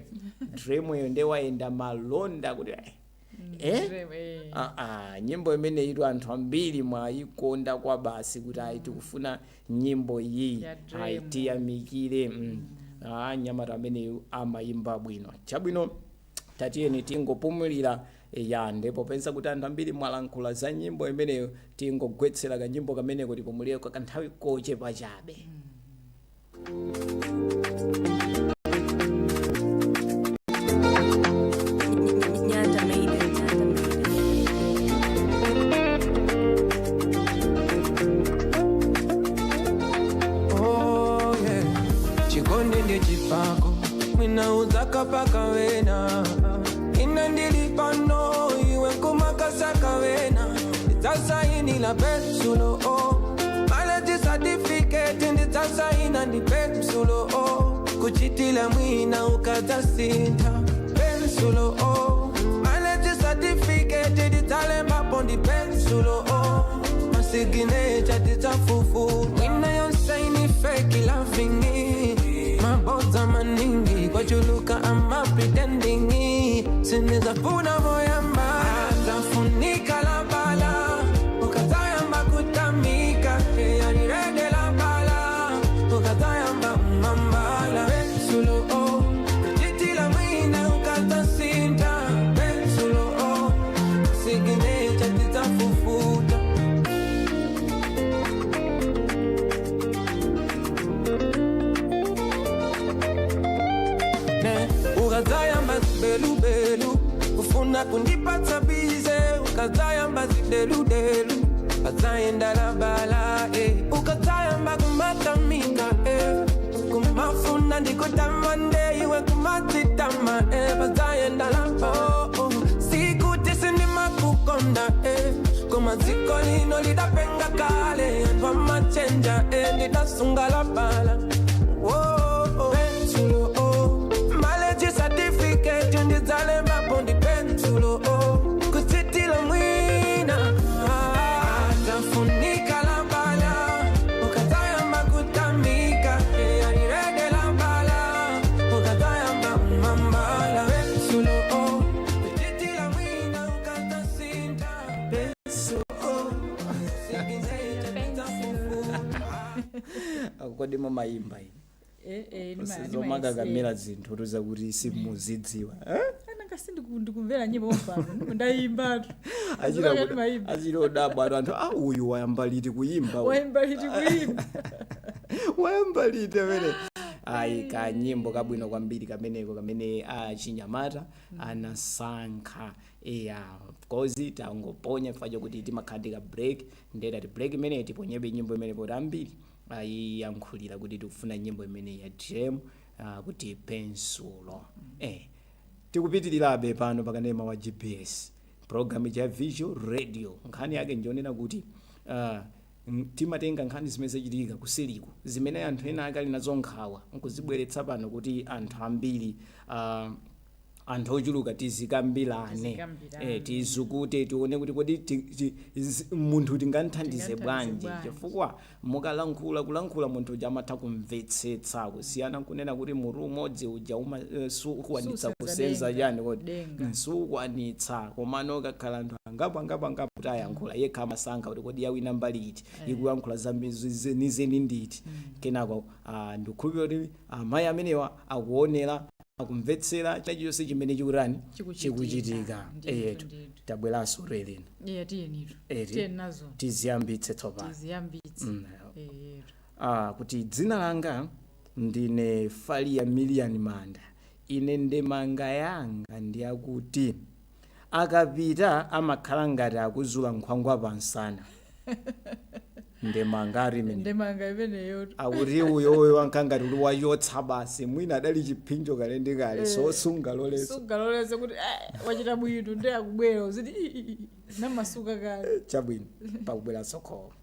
Dream iyo nde wayenda malonda kuti eh? Dream, eh. Nyimbo imene itu anthu ambiri mwayikonda kwa basi, kuti ayi, tikufuna nyimbo iyi. Ya Dream. Ayi, tiyamikire. Nyamata ameneyu amayimba bwino. Chabwino, tatiyeni tingopumulira ya, ndipo pensa kuti anthu ambiri mwalankhula za nyimbo imeneyo, tingogwetsera kanyimbo kameneko tipumulire kwa kanthawi kochepa chabe. Nyanda made it. Nyanda made it. Oh, yeah. Chikondi ndiye chipako, mwina kapaka wena, ina ndili pano, iwe nkumakasaka wena, ndidzasainila pensulo oh. Marriage certificate ndidzasaina ndi pensulo oh. Kuchitila mwina ukadzasintha pensulo oh. Marriage certificate ndidzalembapo ndi pensulo oh. Masignature tidzafufuta, mwina yonse fake loving, mabodza maningi kwachuluka, ama pretending, sinizafuna voyamba, zafunika la bala, ukazayamba kutamika yanirede la bala, ukazayamba umambala pensulo oh. Jitila mwina ukatasinta pensulo oh. Signature tidzafufuta. Ne ukazayamba zibelubelu, ufuna kundipatsa bize, ukazayamba zideludelu, azayenda la bala eh. Ukazayamba kumatamika eh. Kumafuna ndikutamande, iwe kumatitama eh. Bazayenda la oh, oh. Sikuti sindimakukonda eh. Koma dziko lino lidapenga kale, anthu amachenja eh. Ndidasunga la bala. Oh, oh. Pensulo, oh. Marriage certificate ndidzalembapo ndi pensulo oh. Kuchitila mwina zafunika la bala, ukazayamba kutamika yanirede la bala, ukazayamba umambala pensulo oh. Kuchitila mwina ukatasinta pensulo oh. Signature ndidzafufuta. Kodi mumayimba ine? Zomakakamira zinthu zakuti simuzidziwa, eh? Ananga sindikumvera nyimbo pano, ndayimbatu. Ndimayimba. Achita odabwa anthu, ah, uyu wayamba liti kuyimba uyu? Wayimba liti kuyimba? Wayamba liti amene? Ayi, kanyimbo kabwino kwambiri kameneko kamene achinyamata anasankha. Iya, of course tangoponya chifukwa chokuti timakhala tika break, ndeta ti break imene tiponyebe nyimbo imene poti ambiri ayiyankhulira kuti tikufuna nyimbo imene ya Jam kuti pensulo. Tikupitirirabe pano pakanema wa GPS, program ya Visual Radio. Nkhani yake njonena kuti timatenga nkhani zimene zachitika kuseliko, zimene anthu ena akali nazo nkhawa, nkuzibweretsa pano kuti anthu ambiri Anthu ochuluka tizikambirane. Tizikambirane. Tizukute, tione kuti kodi munthu tingamthandize Tingamthandize bwanji, bwanji. Chifukwa mukalankhula, kulankhula, munthu uja amatha kumvetsetsa, kusiyana nkunena kuti mutu umodzi uja sukwanitsa Susenza kusenza denga. chani kodi. Denga. Sukwanitsa, komano kakhala anthu angapo angapo angapo kuti ayankhula, yekha amasankha kuti kodi yawina mbali iti, ikuyankhula zenizeni nditi. Kenako ndikukhulupirira kuti amayi amenewa akuonera, akumvetsera chachiyonse chimene chikutani. Chikuchitika. Chikuchitika. Ndithu, Eyetu. Ndithu. Tabweranso releno. Iye, tiyenitu. Eri. Tiyeni nazo. Tiziyambitse tsopano. Tiziyambitse. Eyetu. Kuti dzina langa ndine Falia Milian Manda. Ine ndemanga yanga ndiyakuti akapita amakhala ngati akuzula nkhwangwa pansana. Ndemanga ari imene. Ndemanga imeneyo. Akuti uyoyo wankha ngati uli wachotsa basi, mwina adali chiphinjo kale ndi kale, so sungaloleso. Sungalolese kuti wachita bwino, ndi akubwera uziti, "Ii, ii, ii, namasuka kale." Chabwino, pakubwera sokolo.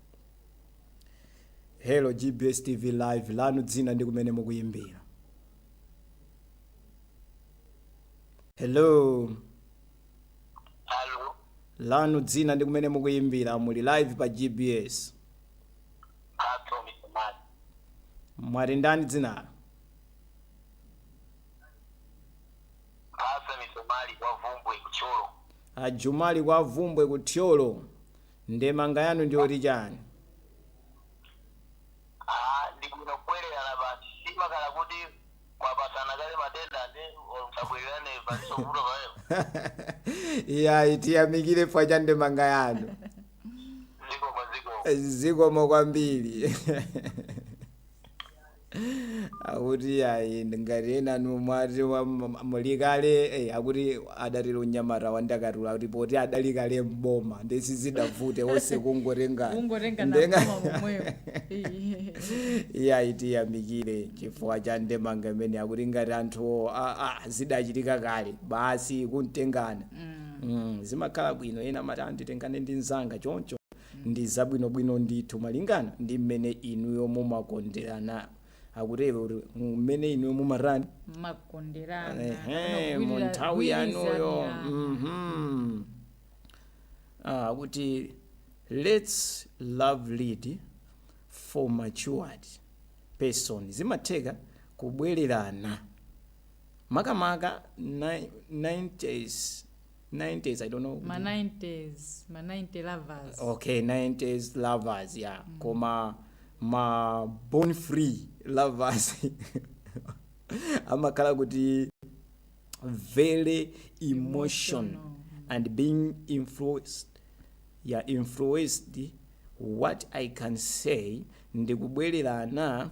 Hello, GBS TV Live, lanu dzina ndi kumene mukuyimbira. Hello. Alo. Lanu dzina ndi kumene mukuyimbira, muli live pa GBS. Mphatso Misomali. Mwati ndani dzinalo? Mphatso Misomali kwa Vumbwe, kuThyolo. Ajumali kwa Vumbwe, kuThyolo, ndemanga yanu ndiyoti chani? Ah, ndibwino kubwererana basi, simakhala kuti mwapasana kale matenda, ndi musabwererane, palisovuto pawepo. Iyayi, tiyamikire chifukwa cha ndemanga yanu. Zikomo, zikomo. Zikomo kwambiri. Akuti ayi, ngati enanu mwati muli kale, akuti adatero mnyamata wandakatula kuti poti adali kale mboma, ndesizidavute onse kungotenga. Kungotenga Ndenga- naboma momweyo. Iyayi, tiyamikire chifukwa cha ndemanga imene akuti ngati anthu zidachitika kale, basi kuntengana. Zimakhala bwino. Ena amati anditengane ndi mzanga choncho, ndi zabwinobwino ndithu, malingana ndi mmene inuyo mumakonderana. Akutero kuti mmene inuyo mumatani. Makonderana. Ehe, mu nthawi yanuyo. Kuti let's love lead. For matured person zimatheka kubwererana, makamaka 90s, 90s, I don't know. Ma 90s, ma 90 lovers. Okay, 90s lovers, yeah. Koma ma born free lovers amakhala kuti very emotion Emotional. And being influenced, yeah, influenced. What I can say, ndikubwererana.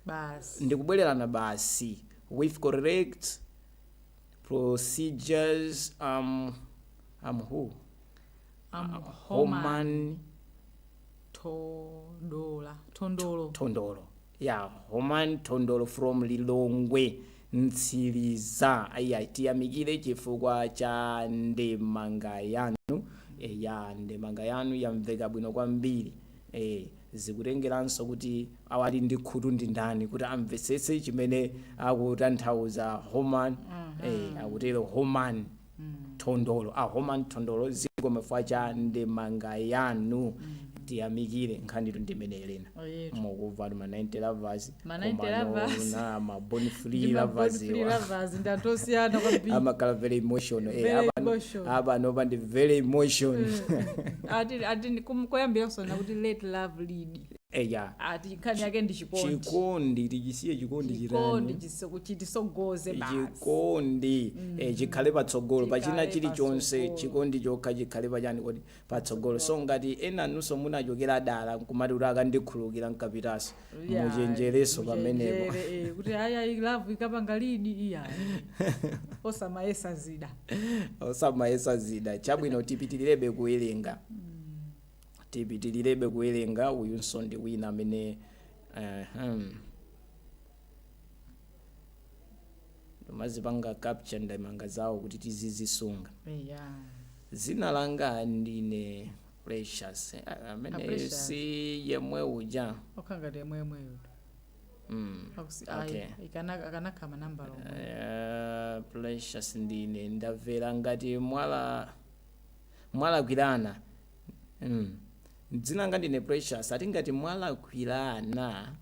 Basi. Ndikubwererana basi with correct procedures. Um who? I'm Homan. Homan Todola, Tondolo. Tondolo, ya, Homan Tondolo from Lilongwe, Mtsiliza. Ayi, tiyamikire chifukwa cha ndemanga yanu. Ya, ndemanga yanu yamveka bwino kwambiri. Zikutengeranso kuti awali ndi khutu ndi ndani kuti amvetsetse chimene akutanthauza Homan. Akutero Homan Tondolo, a Homan Tondolo, zikomo chifukwa cha ndemanga yanu, tiyamikire. Nkhanitu ndimene elena. Oyetu. Mukumva ma 90 lovers. Ma 90 komano lovers. na ma born free Ndi ma born lovers free iwa. lovers ndi anthu osiyana kwambiri. Amakhala very emotional. Very emotional. Apa ndi very emotion. Ati koyambira kusona kuti let love lead. Eya. Ati nkhani yake ndi chikondi. Chikondi, tichisiye chikondi. Chikondi chitani? Chitisogoze basi. Chikondi chikhale patsogolo pachina Chikhale chilichonse. patsogolo. Chikondi chokha chikhale pachani kodi? Patsogolo. So ngati ena nunso munachokera dala nkumati kuti akandikhululukira nkapitaso, Yeah, muchenjereso pamenepo. Muchenjere, kuti ayi, love ikapanga lead, iya, osamayesa zida. Osamayesa zida. Chabwino, tipitilirebe kuwerenga, tipitilirebe kuwerenga. Uyunso ndi wina amene ndimazipanga capture ndemanga zawo kuti tizizisunga. Zina langa ndine Precious. Ah, Amene Precious. si yemwe uja. Okhangati yemwemweyo. Okay. Akanakha manambala omwe. Precious ndine ndamvera ngati mwalakwirana. Dzina langa ndine Precious, ati ngati mwalakwirana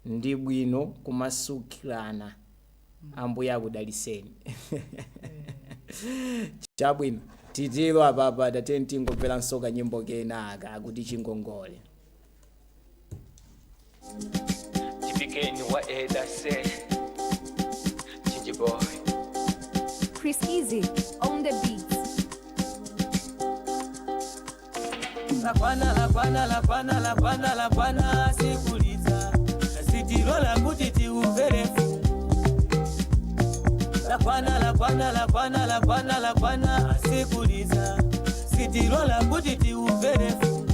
ndi bwino kumasukirana. Ambuye akudaliseni. Chabwino, titiro apapa tateni tingomveranso kanyimbo kenaka akuti Chingongole. Tipikeni wa Eda se Chinji boy. Chris Easy on the beats. Lakwana lakwana lakwana lakwana lakwana sikuliza sitilola kuti tiumvere fungu. Lakwana lakwana lakwana lakwana lakwana sikuliza sitilola kuti tiumvere fungu.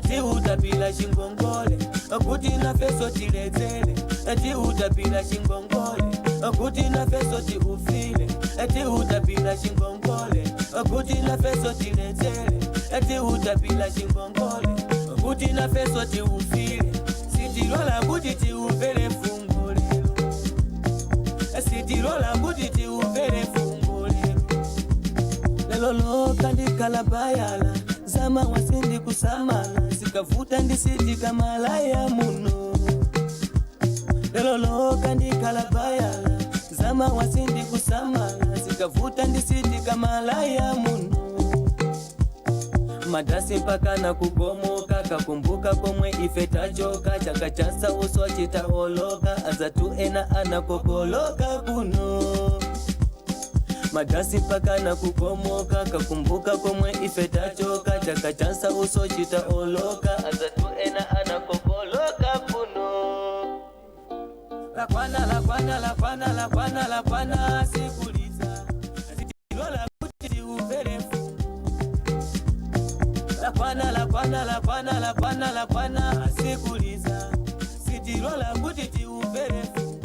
Tiutapila chingongole kuti nafeso tiledzere, tiutapila chingongole kuti nafeso tiufile, tiutapila chingongole kuti nafeso tiledzere, tiutapila chingongole kuti nafeso tiufile. Sitilola kuti tiumvere fungo lero, sitilola kuti tiumvere fungo lero. Lelo loka ndikhala bayala zama wasindi kusamala zikavuta ndisitika malaya muno. Lelo loka ndikhala bayala zama wasindi kusamala zikavuta ndisitika malaya muno. Madasi mpaka na kubomoka kakumbuka komwe ife tachoka chaka chasa uswa chitaoloka azatu ena anakokoloka kuno. Madasi mpaka na kubomoka kakumbuka komwe ife tachoka chaka chasa uso chitaoloka azatu ena anakokoloka kuno. Lakwana lakwana lakwana lakwana lakwana sikuliza sitilola kuti tiumvere fungu. Lakwana lakwana lakwana lakwana lakwana sikuliza sitilola kuti tiumvere fungu.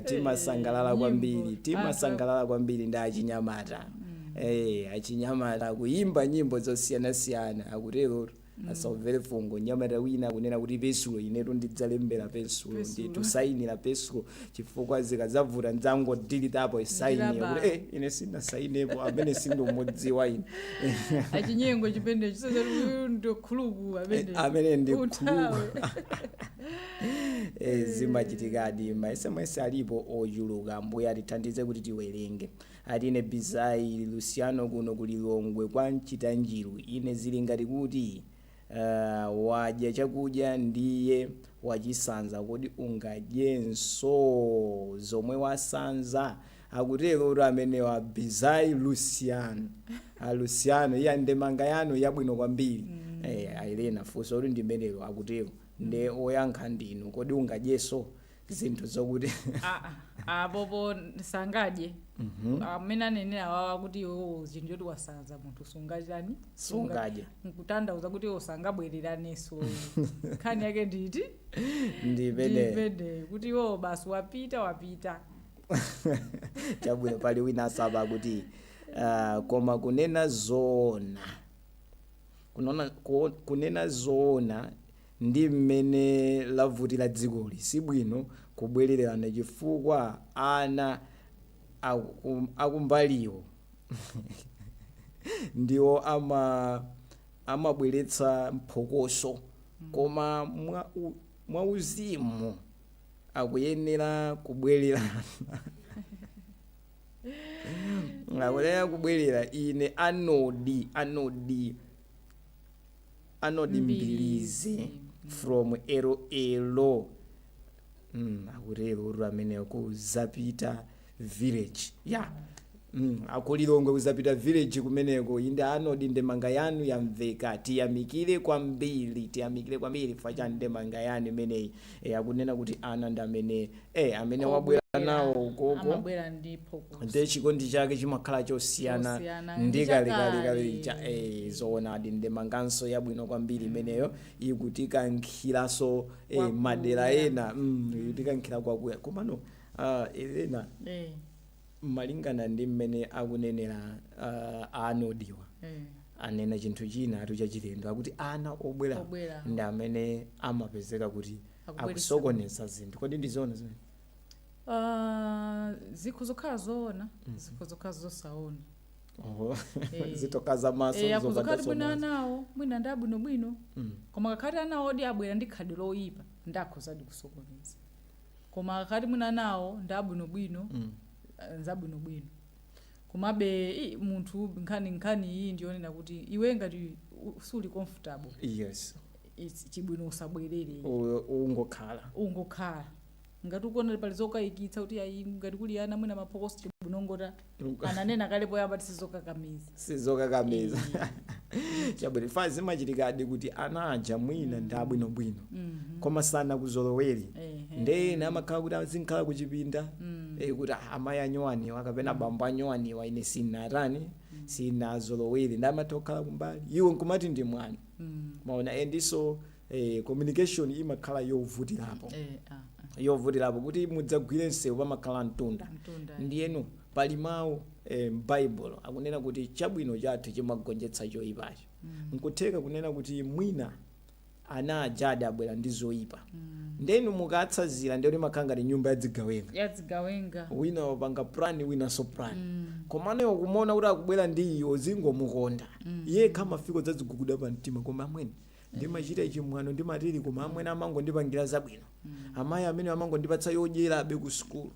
Timasangalala Nyimbo. kwambiri, timasangalala kwambiri ndi achinyamata. Achinyamata akuyimba nyimbo zosiyanasiyana, akutero asamvere fungo. Nyamata wina akunena kuti pesulo inetu ndidzalembera pesulo, Pesulo. nditusayinira pesulo chifukwa zikadzavuta ndzangodilitapo isaini Ndilaba. kuti ine sinasayinepo amene sindumudziwa ine. Achinyengo chimenecho sozati uyu ndi khuluku amene. Amene ndi Uthawe. khuluku. Zimachitikadi. Ma SMS alipo ochuluka, ambuye atithandize kuti tiwerenge. Ati ine Bizai Luciano kuno kuLilongwe kwa Mchitanjiru, ine zili ngati kuti wadya chakudya ndiye wachisanza, kodi ungadyenso zomwe wasanza? Akutero kuti amene wa Bizai Luciano, a Luciano, iya ndemanga yanu yabwino kwambiri. Ailena funso kuti ndimenelo, akutero nde oyankha ndinu, kodi ungadyenso zinthu zokuti Ah, ah, apopo sangadye amene anenera wawa kuti iwewo chinthu choti wasanza munthu sungachani. Sungadye. Nkutanthauza kuti iwo sangabwereraneso, nkhani yake nditi ndipene ndipene kuti iwo basi wapita wapita. Chabwino, pali wina asaba kuti koma kunena zoona kunena zoona ndi mmene lavutira dzikoli sibwino kubwererana chifukwa ana akumbaliwo ndiwo amabweretsa mphokoso, koma mwa uzimu akuyenera kubwererana, akuyenera kubwerera. Ine anodi Mbilizi from ero elo. Akutero uru amene kuzapita village ya akuLilongwe kuzapita village kumeneko. Inde anodi, ndemanga yanu yamveka, tiyamikire kwambiri, tiyamikire kwambiri chifukwa cha ndemanga yanu imeneyi. Akunena kuti ana ndi amene amene wabwera nawo ukoko amabwera ndi phokoso. Nde chikondi chake chimakhala chosiyana Chosiyana, ndi ndi kalekale chakale. cha zoonadi, ndemanganso yabwino kwambiri imeneyo ikutikankhiranso Kwakuya. madera ena, ikutikankhira kwakuya. Komano Elena, malingana ndi mmene akunenera anodiwa, Anena chinthu china atu chachilendo, akuti ana obwera Obwera. ndi amene amapezeka kuti Akubweretsa. akusokoneza zinthu. Kodi ndizoona zimene? Ah, zikho zokhala zoona, zikho zokhala zosaona. Oho. Eh. Zitokaza maso. Eh, akuzokhala zopanda kuti bwino somaso. anawo mwina ndi abwinobwino, koma kakhati anawo odi abwera ndi khadi loyipa, ndakhozadi kusokoneza. Koma kakhati mwina anawo ndi abwinobwino, nzabwinobwino. Komabe munthu nkhani iyi ndiyonena kuti iwe ngati suli comfortable, chibwino usabwerere. Ungokhala. Ungokhala. Ngati ukuona pali zokayikitsa kuti ayi, ngati kuli ana mwina maphokoso, chibwino ngota ananena kale poyamba, tisizokakamiza. Sizokakamiza, chabwino. Fa zimachitikadi kuti ana aja mwina ndi abwinobwino, koma sanakuzolowere. Nde ena amakhala kuti azinkhala kuchipinda, kuti, "Ah, amayi anyowaniwa kapena bambo anyowaniwa, ine sinatani, sinazolowere." Ndi amatha kukhala kumbali, iwe nkumati ndi mwana. Maona, endiso communication imakhala yovutirapo. Yovutirapo kuti mudzagwire msewu, pamakhala mtunda. Mtunda. Ndiyeno pali mawu m'Baibulo akunena kuti chabwino chathu chimagonjetsa choyipacho. Nkutheka kunena kuti mwina ana ajadi abwera ndi zoyipa, ndenu mukatsazira, ndiyo limakhala ngati nyumba yadzigawenga. Yadzigawenga. Wina wapanga plan, winanso plan, komano kumuona kuti akubwera ndi iwo, zingomukonda yekha, amafika dzadziguguda pa mtima, "Koma amwene ndimachita ichi mwano, ndimatiri, koma amwene amangondipangira zabwino, amayi amene amangondipatsa yodyerabe ku sukulu."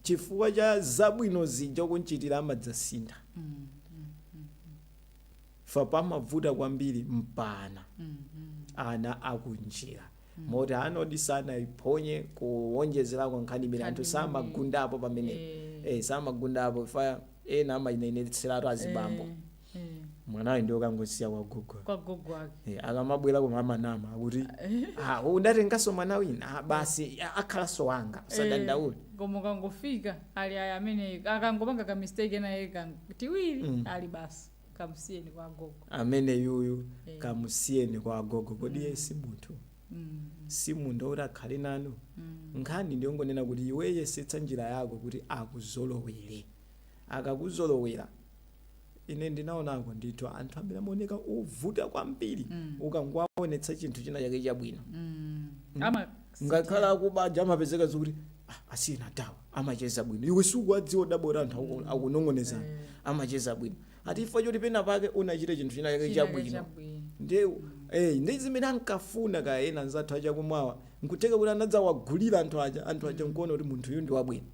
Chifukwa cha zabwino zija kunchitira, amadzasintha. Fa pamavuta kwambiri mpana ana akunjira, moti anodi sanaiphonye kuwonjezerako nkhani imene anthu Nkhani. samagundapo pamenepo. Samagundapo fa ena amayinenetseratu azibambo. Mwanayo ndiwo kangosiya kwa gogo. Kwa gogo ake. Akamabwera koma amanama akuti, "Ah, undatenganso mwana wina? Ah, basi, akhalanso wanga, usadandaule." Koma ukangofika ali aya amene akangopanga ka mistake ena eka tiwiri, ali basi, kamsiyeni kwa gogo. Amene yuyu kamusiyeni kwa agogo. Kodi iye si munthu? Si munthu oti akhale nanu? Nkhani ndiyongonena kuti iwe yesetsa njira yako kuti akuzolowere. Akakuzolowera, ine ndinaonako ndithu anthu amene amaoneka ovuta kwambiri, ukangowaonetsa chinthu china chake chabwino, Ama ngakhala akubaja, amapezeka zokuti, "Ah, asiyena adawa amacheza bwino." Iwe sukuwadziwa, dabora anthu akunong'onezana, amacheza bwino. Ati ifo choti pena pake unachita chinthu china chake chabwino. Chabwino. Ndi ndi zimene ankafuna ka ena anzathu achakumwawa, nkutheka kuti anadzawagulira anthu aja, anthu aja nkuona kuti munthu uyu ndi wabwino.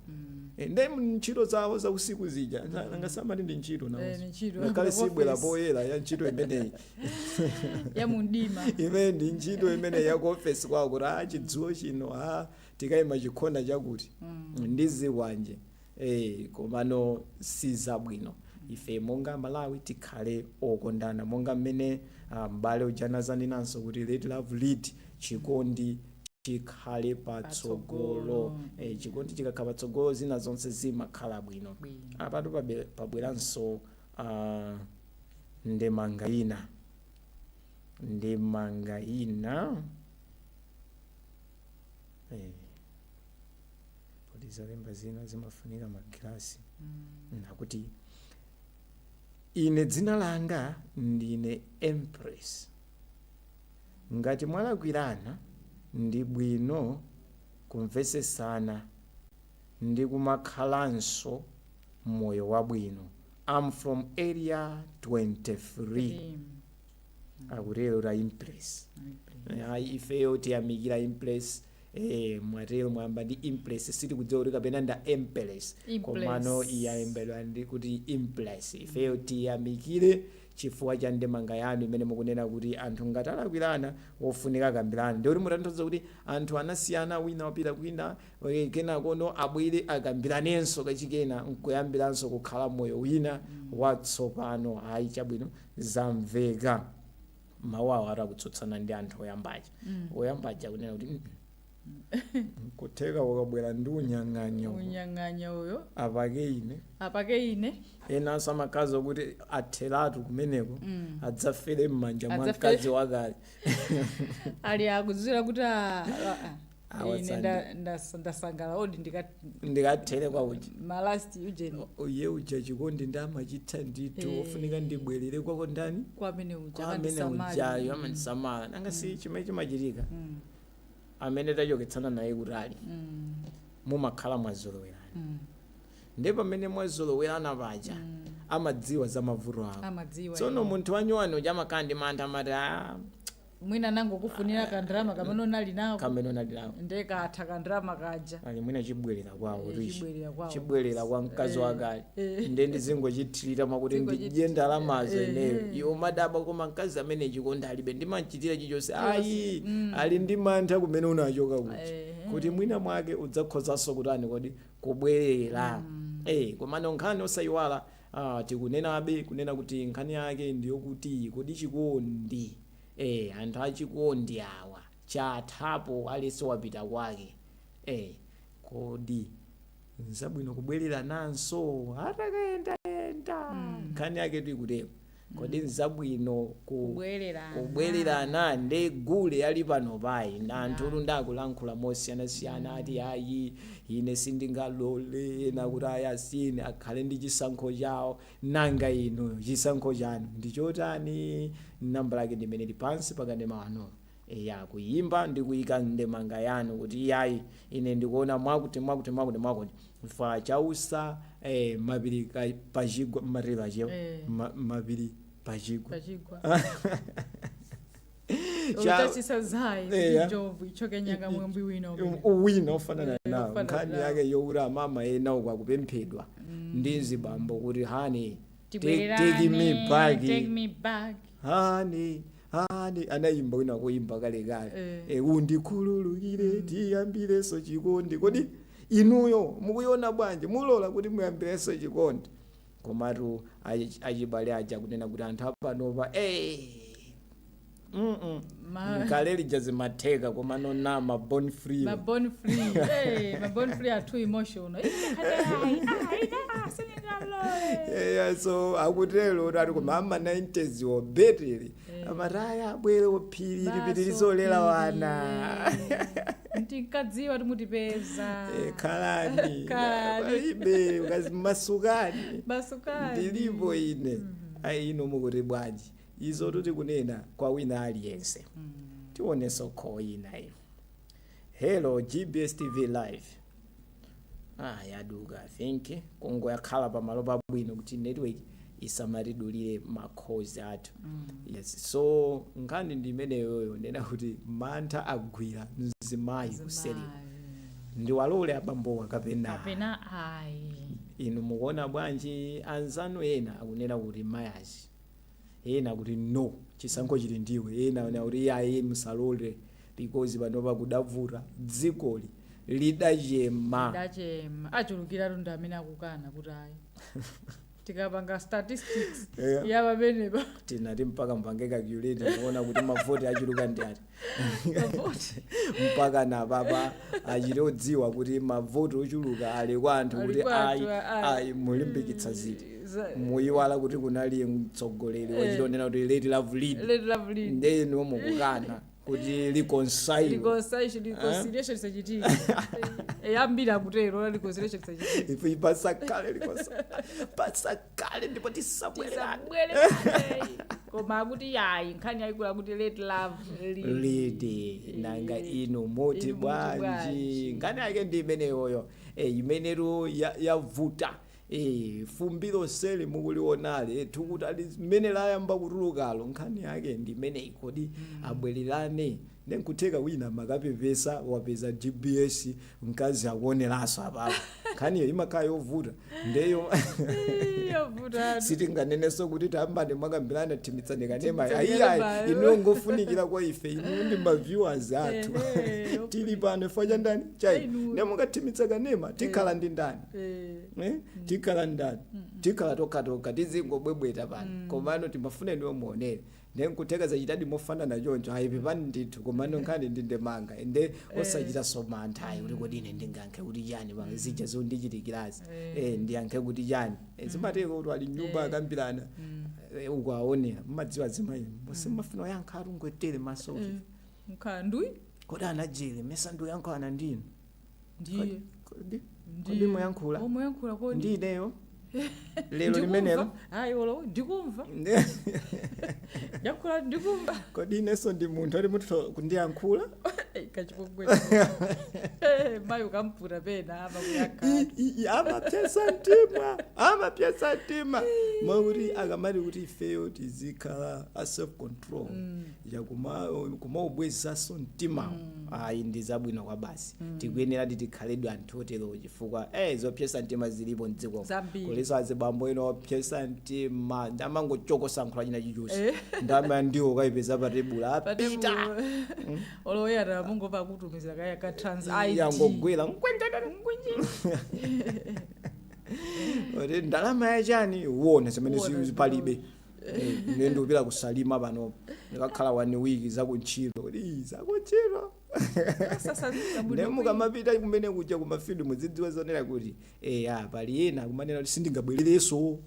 Ndi ntchito zawo za usiku zija, angasamati ndi ntchito nawonso. Ni ntchito. Ngakhale sibwera Office. poyera ya ntchito imeneyi. Ya mundima. Imene ndi ntchito imene ya ku ofesi kwawo, kuti a chidzulo chino a tikayima chikhonda chakuti ndiziwanje, komano sizabwino. Ife monga Malawi tikhale okondana, monga mmene m'bale uja anazanenanso kuti let love lead, chikondi chikhale patsogolo. Patsogolo. Chikondi chikakhala patsogolo, zina zonse zimakhala bwino. Bwino. Apatu pabweranso ndemanga ina, ndemanga ina, poti zolemba zina zimafunika magilasi. Akuti, "Ine dzina langa ndine Empress. Ngati mwalakwirana, ndi bwino kumvesesana ndi kumakhalanso moyo wabwino. I'm from Area 23." Akutero ta Impress. Ayi, ifeyo tiyamikira Impress. Mwatero mwamba ndi Impress, sitikudziwa kuti kapena nda Empress. Impress. Komano iyalembedwa ndi kuti Impress. Ifeyo tiyamikire chifukwa cha ndemanga yanu imene mukunena kuti anthu ngati alakwirana, wofunika akambirane. Ndikuti mutanthauza kuti anthu anasiyana, wina wapita kwina, kenakono abwere akambiranenso kachikena nkuyambiranso kukhala moyo wina watsopano. Ayi, chabwino, zamveka. Mawu awo atakutsutsana ndi anthu oyambaja, oyambaja kunena kuti, "Nkutheka ukabwera ndi unyang'anyo." Unyang'anya uyo. Apake ine. Apake ine. Enanso amakhaza kuti atheratu kumeneko, adzafere m'manja mwa Adzafere. mkazi wakale. Ali akudziwira kuti Awa Ine tsandi. ndasangala odi Ndikathere kwa uja. Malasti ujeni. Uye uja chikondi ndamachitha ndithu. Eh. Ofunika ndibwerere kwako ndani? Kwa amene uja. Kwa amene akandisamala. ujayo amandisamala. Nanga si chimene chimachitika, amene tachoketsana naye kutali, mumakhala mwazolowerana. Ndiye pamene mwazolowerana paja, amadziwa za mavuto ako. Amadziwa. Tsono munthu wanyuwani uja amakhala ndi mantha, amati, "Ah, Mwina nangokufunira kandrama kamene unali nako. Kamene unali nako. Ndekatha kandrama kaja. Ali mwina chibwerera kwawo. Eh, Rishi. Chibwerera kwawo. Chibwerera kwa mkazi wakale. Nde ndizingochithirira mwakuti ndidye ndalamazo ineyo. Iwo madaba, koma mkazi amene chikondi alibe, ndimachitira chichonse. Ayi, ali ndi mantha kumene unachoka kuja, kuti mwina mwake udzakhozanso kutani kodi, kubwerera. Komano nkhani osayiwala, tikunenabe kunena kuti nkhani yake ndiyokuti kodi chikondi, anthu achikondi awa chathapo, aliyense wapita kwake, kodi nzabwino kubwerera nanso atakayendayenda? Nkhani yake tikutero, kodi nzabwino Kubwererana? Kubwererana ndi gule ali pano payi na anthu ndakulankhula mosiyanasiyana, ati ayi, ine sindingalole, ena kuti ayi, asine akhale ndi chisankho chawo. Nanga inu chisankho chanu ndichotani? Nambala yake ndimene ili pansi pakandema wano ya kuyimba ndi kuyika ndemanga yanu kuti iyayi, ine ndikuona mwakuti mwakuti mwakuti mwakuti fa chausa, mapiri pachigwa, mapiri pachigwa. Mapiri pachigwa. Pachigwa. Eya. Uchachisa njovu ichoke nyanga mwembi wina umene. Wina ofanana nawo. Ofanana Nkhani nawo. yake yokuti amama ena uku akupemphedwa ndi zibambo kuti, "Honey, Tibwererane, take me back." Take me back. "Honey, honey," anayimba wina kuyimba kalekale. "Undikhululukire, tiyambireso chikondi." Kodi inuyo mukuiona bwanji? Mulola kuti muyambireso chikondi? Komatu achibale aja kunena kuti anthu apanopa, kale lija zimatheka, koma nona ma born free. Ma born free. Hey, ma born free are too emotional. Yeah, so akutero kuti ati koma ama 90s wo betele amati aya abwere ophiri lipitirizo wana. Ndinkadziwa timutipeza. Khalani. Khalani. Palibe ukazi masukani. Masukani. Ndilipo ine. Ayi, ino mukuti bwanji? Izo tuti kunena kwa wina aliyense. Tionenso kho ina iyo. Hello, GBS TV live. Ah, yaduka. I think kongo yakhala pamalo pabwino kuti network isamatidulire makhozi athu. Yes, so nkhani ndi imeneyoyo, nena kuti mantha agwira mzimayi kuseri, ndiwalole abambowa kapena Kapena ayi? Inu mukuona bwanji? Anzanu ena akunena kuti mayazi, ena kuti no, chisankho chili ndiwe, ena akunena kuti iyayi, musalole because panopa kudavuta, dzikoli lidachema. Dachema, achulukiratu ndi amene akukana kuti ayi. Tikapanga statistics ya pamenepa. Tinati mpaka mpange calculate kuona kuti mavoti achuluka ndi ati. Mavoti. Mpaka napapa achite odziwa kuti mavoti ochuluka ali kwa anthu Ali kuti kwa ayi. anthu, ayi. Ayi, mulimbikitsa ziti muyiwala kuti kunali mtsogoleri wachitonena kuti let love lead. Let love lead. Ndeno mukukana kuti reconcile. Reconciliation isachitike. Ambiri akutero, reconciliation isachitike. Ife pasakale reconcile, pasakale ndipo tisabwererane. Tisabwererane. Koma akuti yayi, nkhani yayikulu akuti let love lead. Lead. Nanga inu muti Inu muti bwanji? bwanji? Nkhani yake ndi imeneyoyo, imeneyo yavuta. Fumbi lonseli mukulionali, thukuta limene layamba kutulukalo, nkhani yake ndi imeneyi. Kodi abwererane? Nenkutheka wina makapepesa wapeza GBS, mkazi akuoneranso apapo. Nkhaniyo imakhala yovuta ndeyo. Yovuta. Sitinganenenso kuti tayambani mwakambirana, thimitsani kanema. Thimitsani Ayiayi, kanemayo. inuyo ngofunikira kwa ife, inu ndi ma viewers athu. Tili pano chifukwa cha ndani? Chai Inu. nemungathimitsa kanema, tikhala ndi ndani? Eh? Tikhala ndani? Tikhala tokatoka, tizingobwebweta pano. Komano timafuna inuyo muonere. Nenkutheka zachitadi mofanana choncho, ayi, pepani ndithu. Komano nkhani ndi ndemanga, nde osachita somantha ayi kuti kodi ine ndingankhe kuti chani pa zija zondichitikirazi, ndiyankhe kuti chani? Zimatero kuti ali nyumba akambirana, uku aonera, mmadziwa zimayi musimafuna oyankha, atungwetere maso. Nkhandwi. Kodi anajere mesa ndiuyankhulana ndinu? Ndiye. Kodi kodi muyankhula Omuyankhula kodi? Ndi ineyo lero limenelo? Ayi, olo ndikumva. Yankhula, ndikumva. Kodi inenso ndi munthu ali muthu kundiyankhula? Kachipongwe, mayi, ukamputa pena amakuyankha. Amapyesa mtima, amapyesa mtima, mwakuti akamati kuti ifeyo tizikhala a self control yakumaubwezaso mtimawo, ayi, ndi zabwino kwa basi. Tikuyenera ti tikhalidwe anthu otero chifukwa zopyesa mtima zilipo mdziko. Zambiri. Kuliso azibambo ino opyesa mtima, ndamangochokosankhula china chichonse, ndama ndiwo ukayipeza pa tebula apita. Oloyera mungova akutumizira kaya ka trans ID. Yangogwera kuti ndalama yachani, uwone zimene Uwona. Palibe. Ine ndikupita kusalima pano, ndikakhala one week zakuntchito. Kuti "Ii, zakuntchito." Ne mukamapita kumene kuja kumafield, muzidziwa zonena kuti pali ena kumanena kuti sindingabwerereso.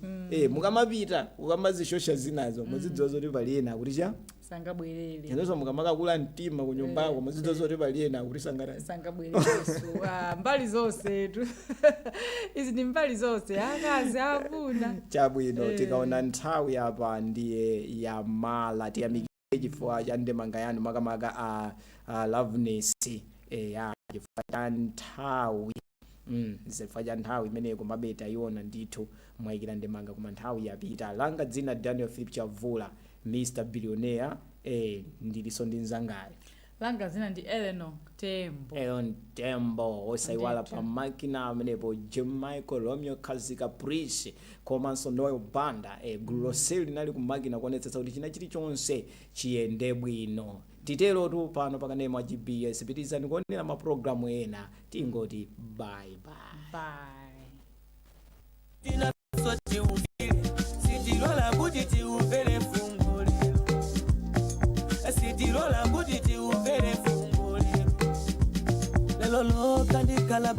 Mukamapita ukamazishosha zinazo, muzidziwa zoti pali ena kuti cha Sangabwerere. Inonso mukamakakula mtima kunyumbako, muzidziwa zoti pali ena kuti sangatani. Sangabwerereso. Ah, mbali zonse tu izi, ndi mbali zonse, akazi, amuna. Chabwino. Tikaona nthawi apa ndiye yamala. Tiyamikire chifukwa cha ndemanga yanu, makamaka a Loveness. Ya, chifukwa cha nthawi, chifukwa cha nthawi imeneyo, komabe tayiona ndithu mwayikira ndemanga, koma nthawi yapita. Langa dzina Daniel Philip Chavula, Mr Billionaire. Ndilinso ndi mzangayo. Langa zina ndi Eleanor Tembo. Elon Tembo, osayiwala Ndithu. pa makina amenepo Jim Michael Romeo Khazika Prish komanso Noel Banda. Gulu lonseli linali kumakina kuonetsetsa kuti china chilichonse chiyende bwino. Titerotu pano pakanema GBS. Pitizani kuonera mapulogalamu ena. Tingoti bye bye. Bye. Tinaso tiufile, sitilola kuti tiufele funguliro, sitilola kuti tiufele funguliro lelo loka ndikhala.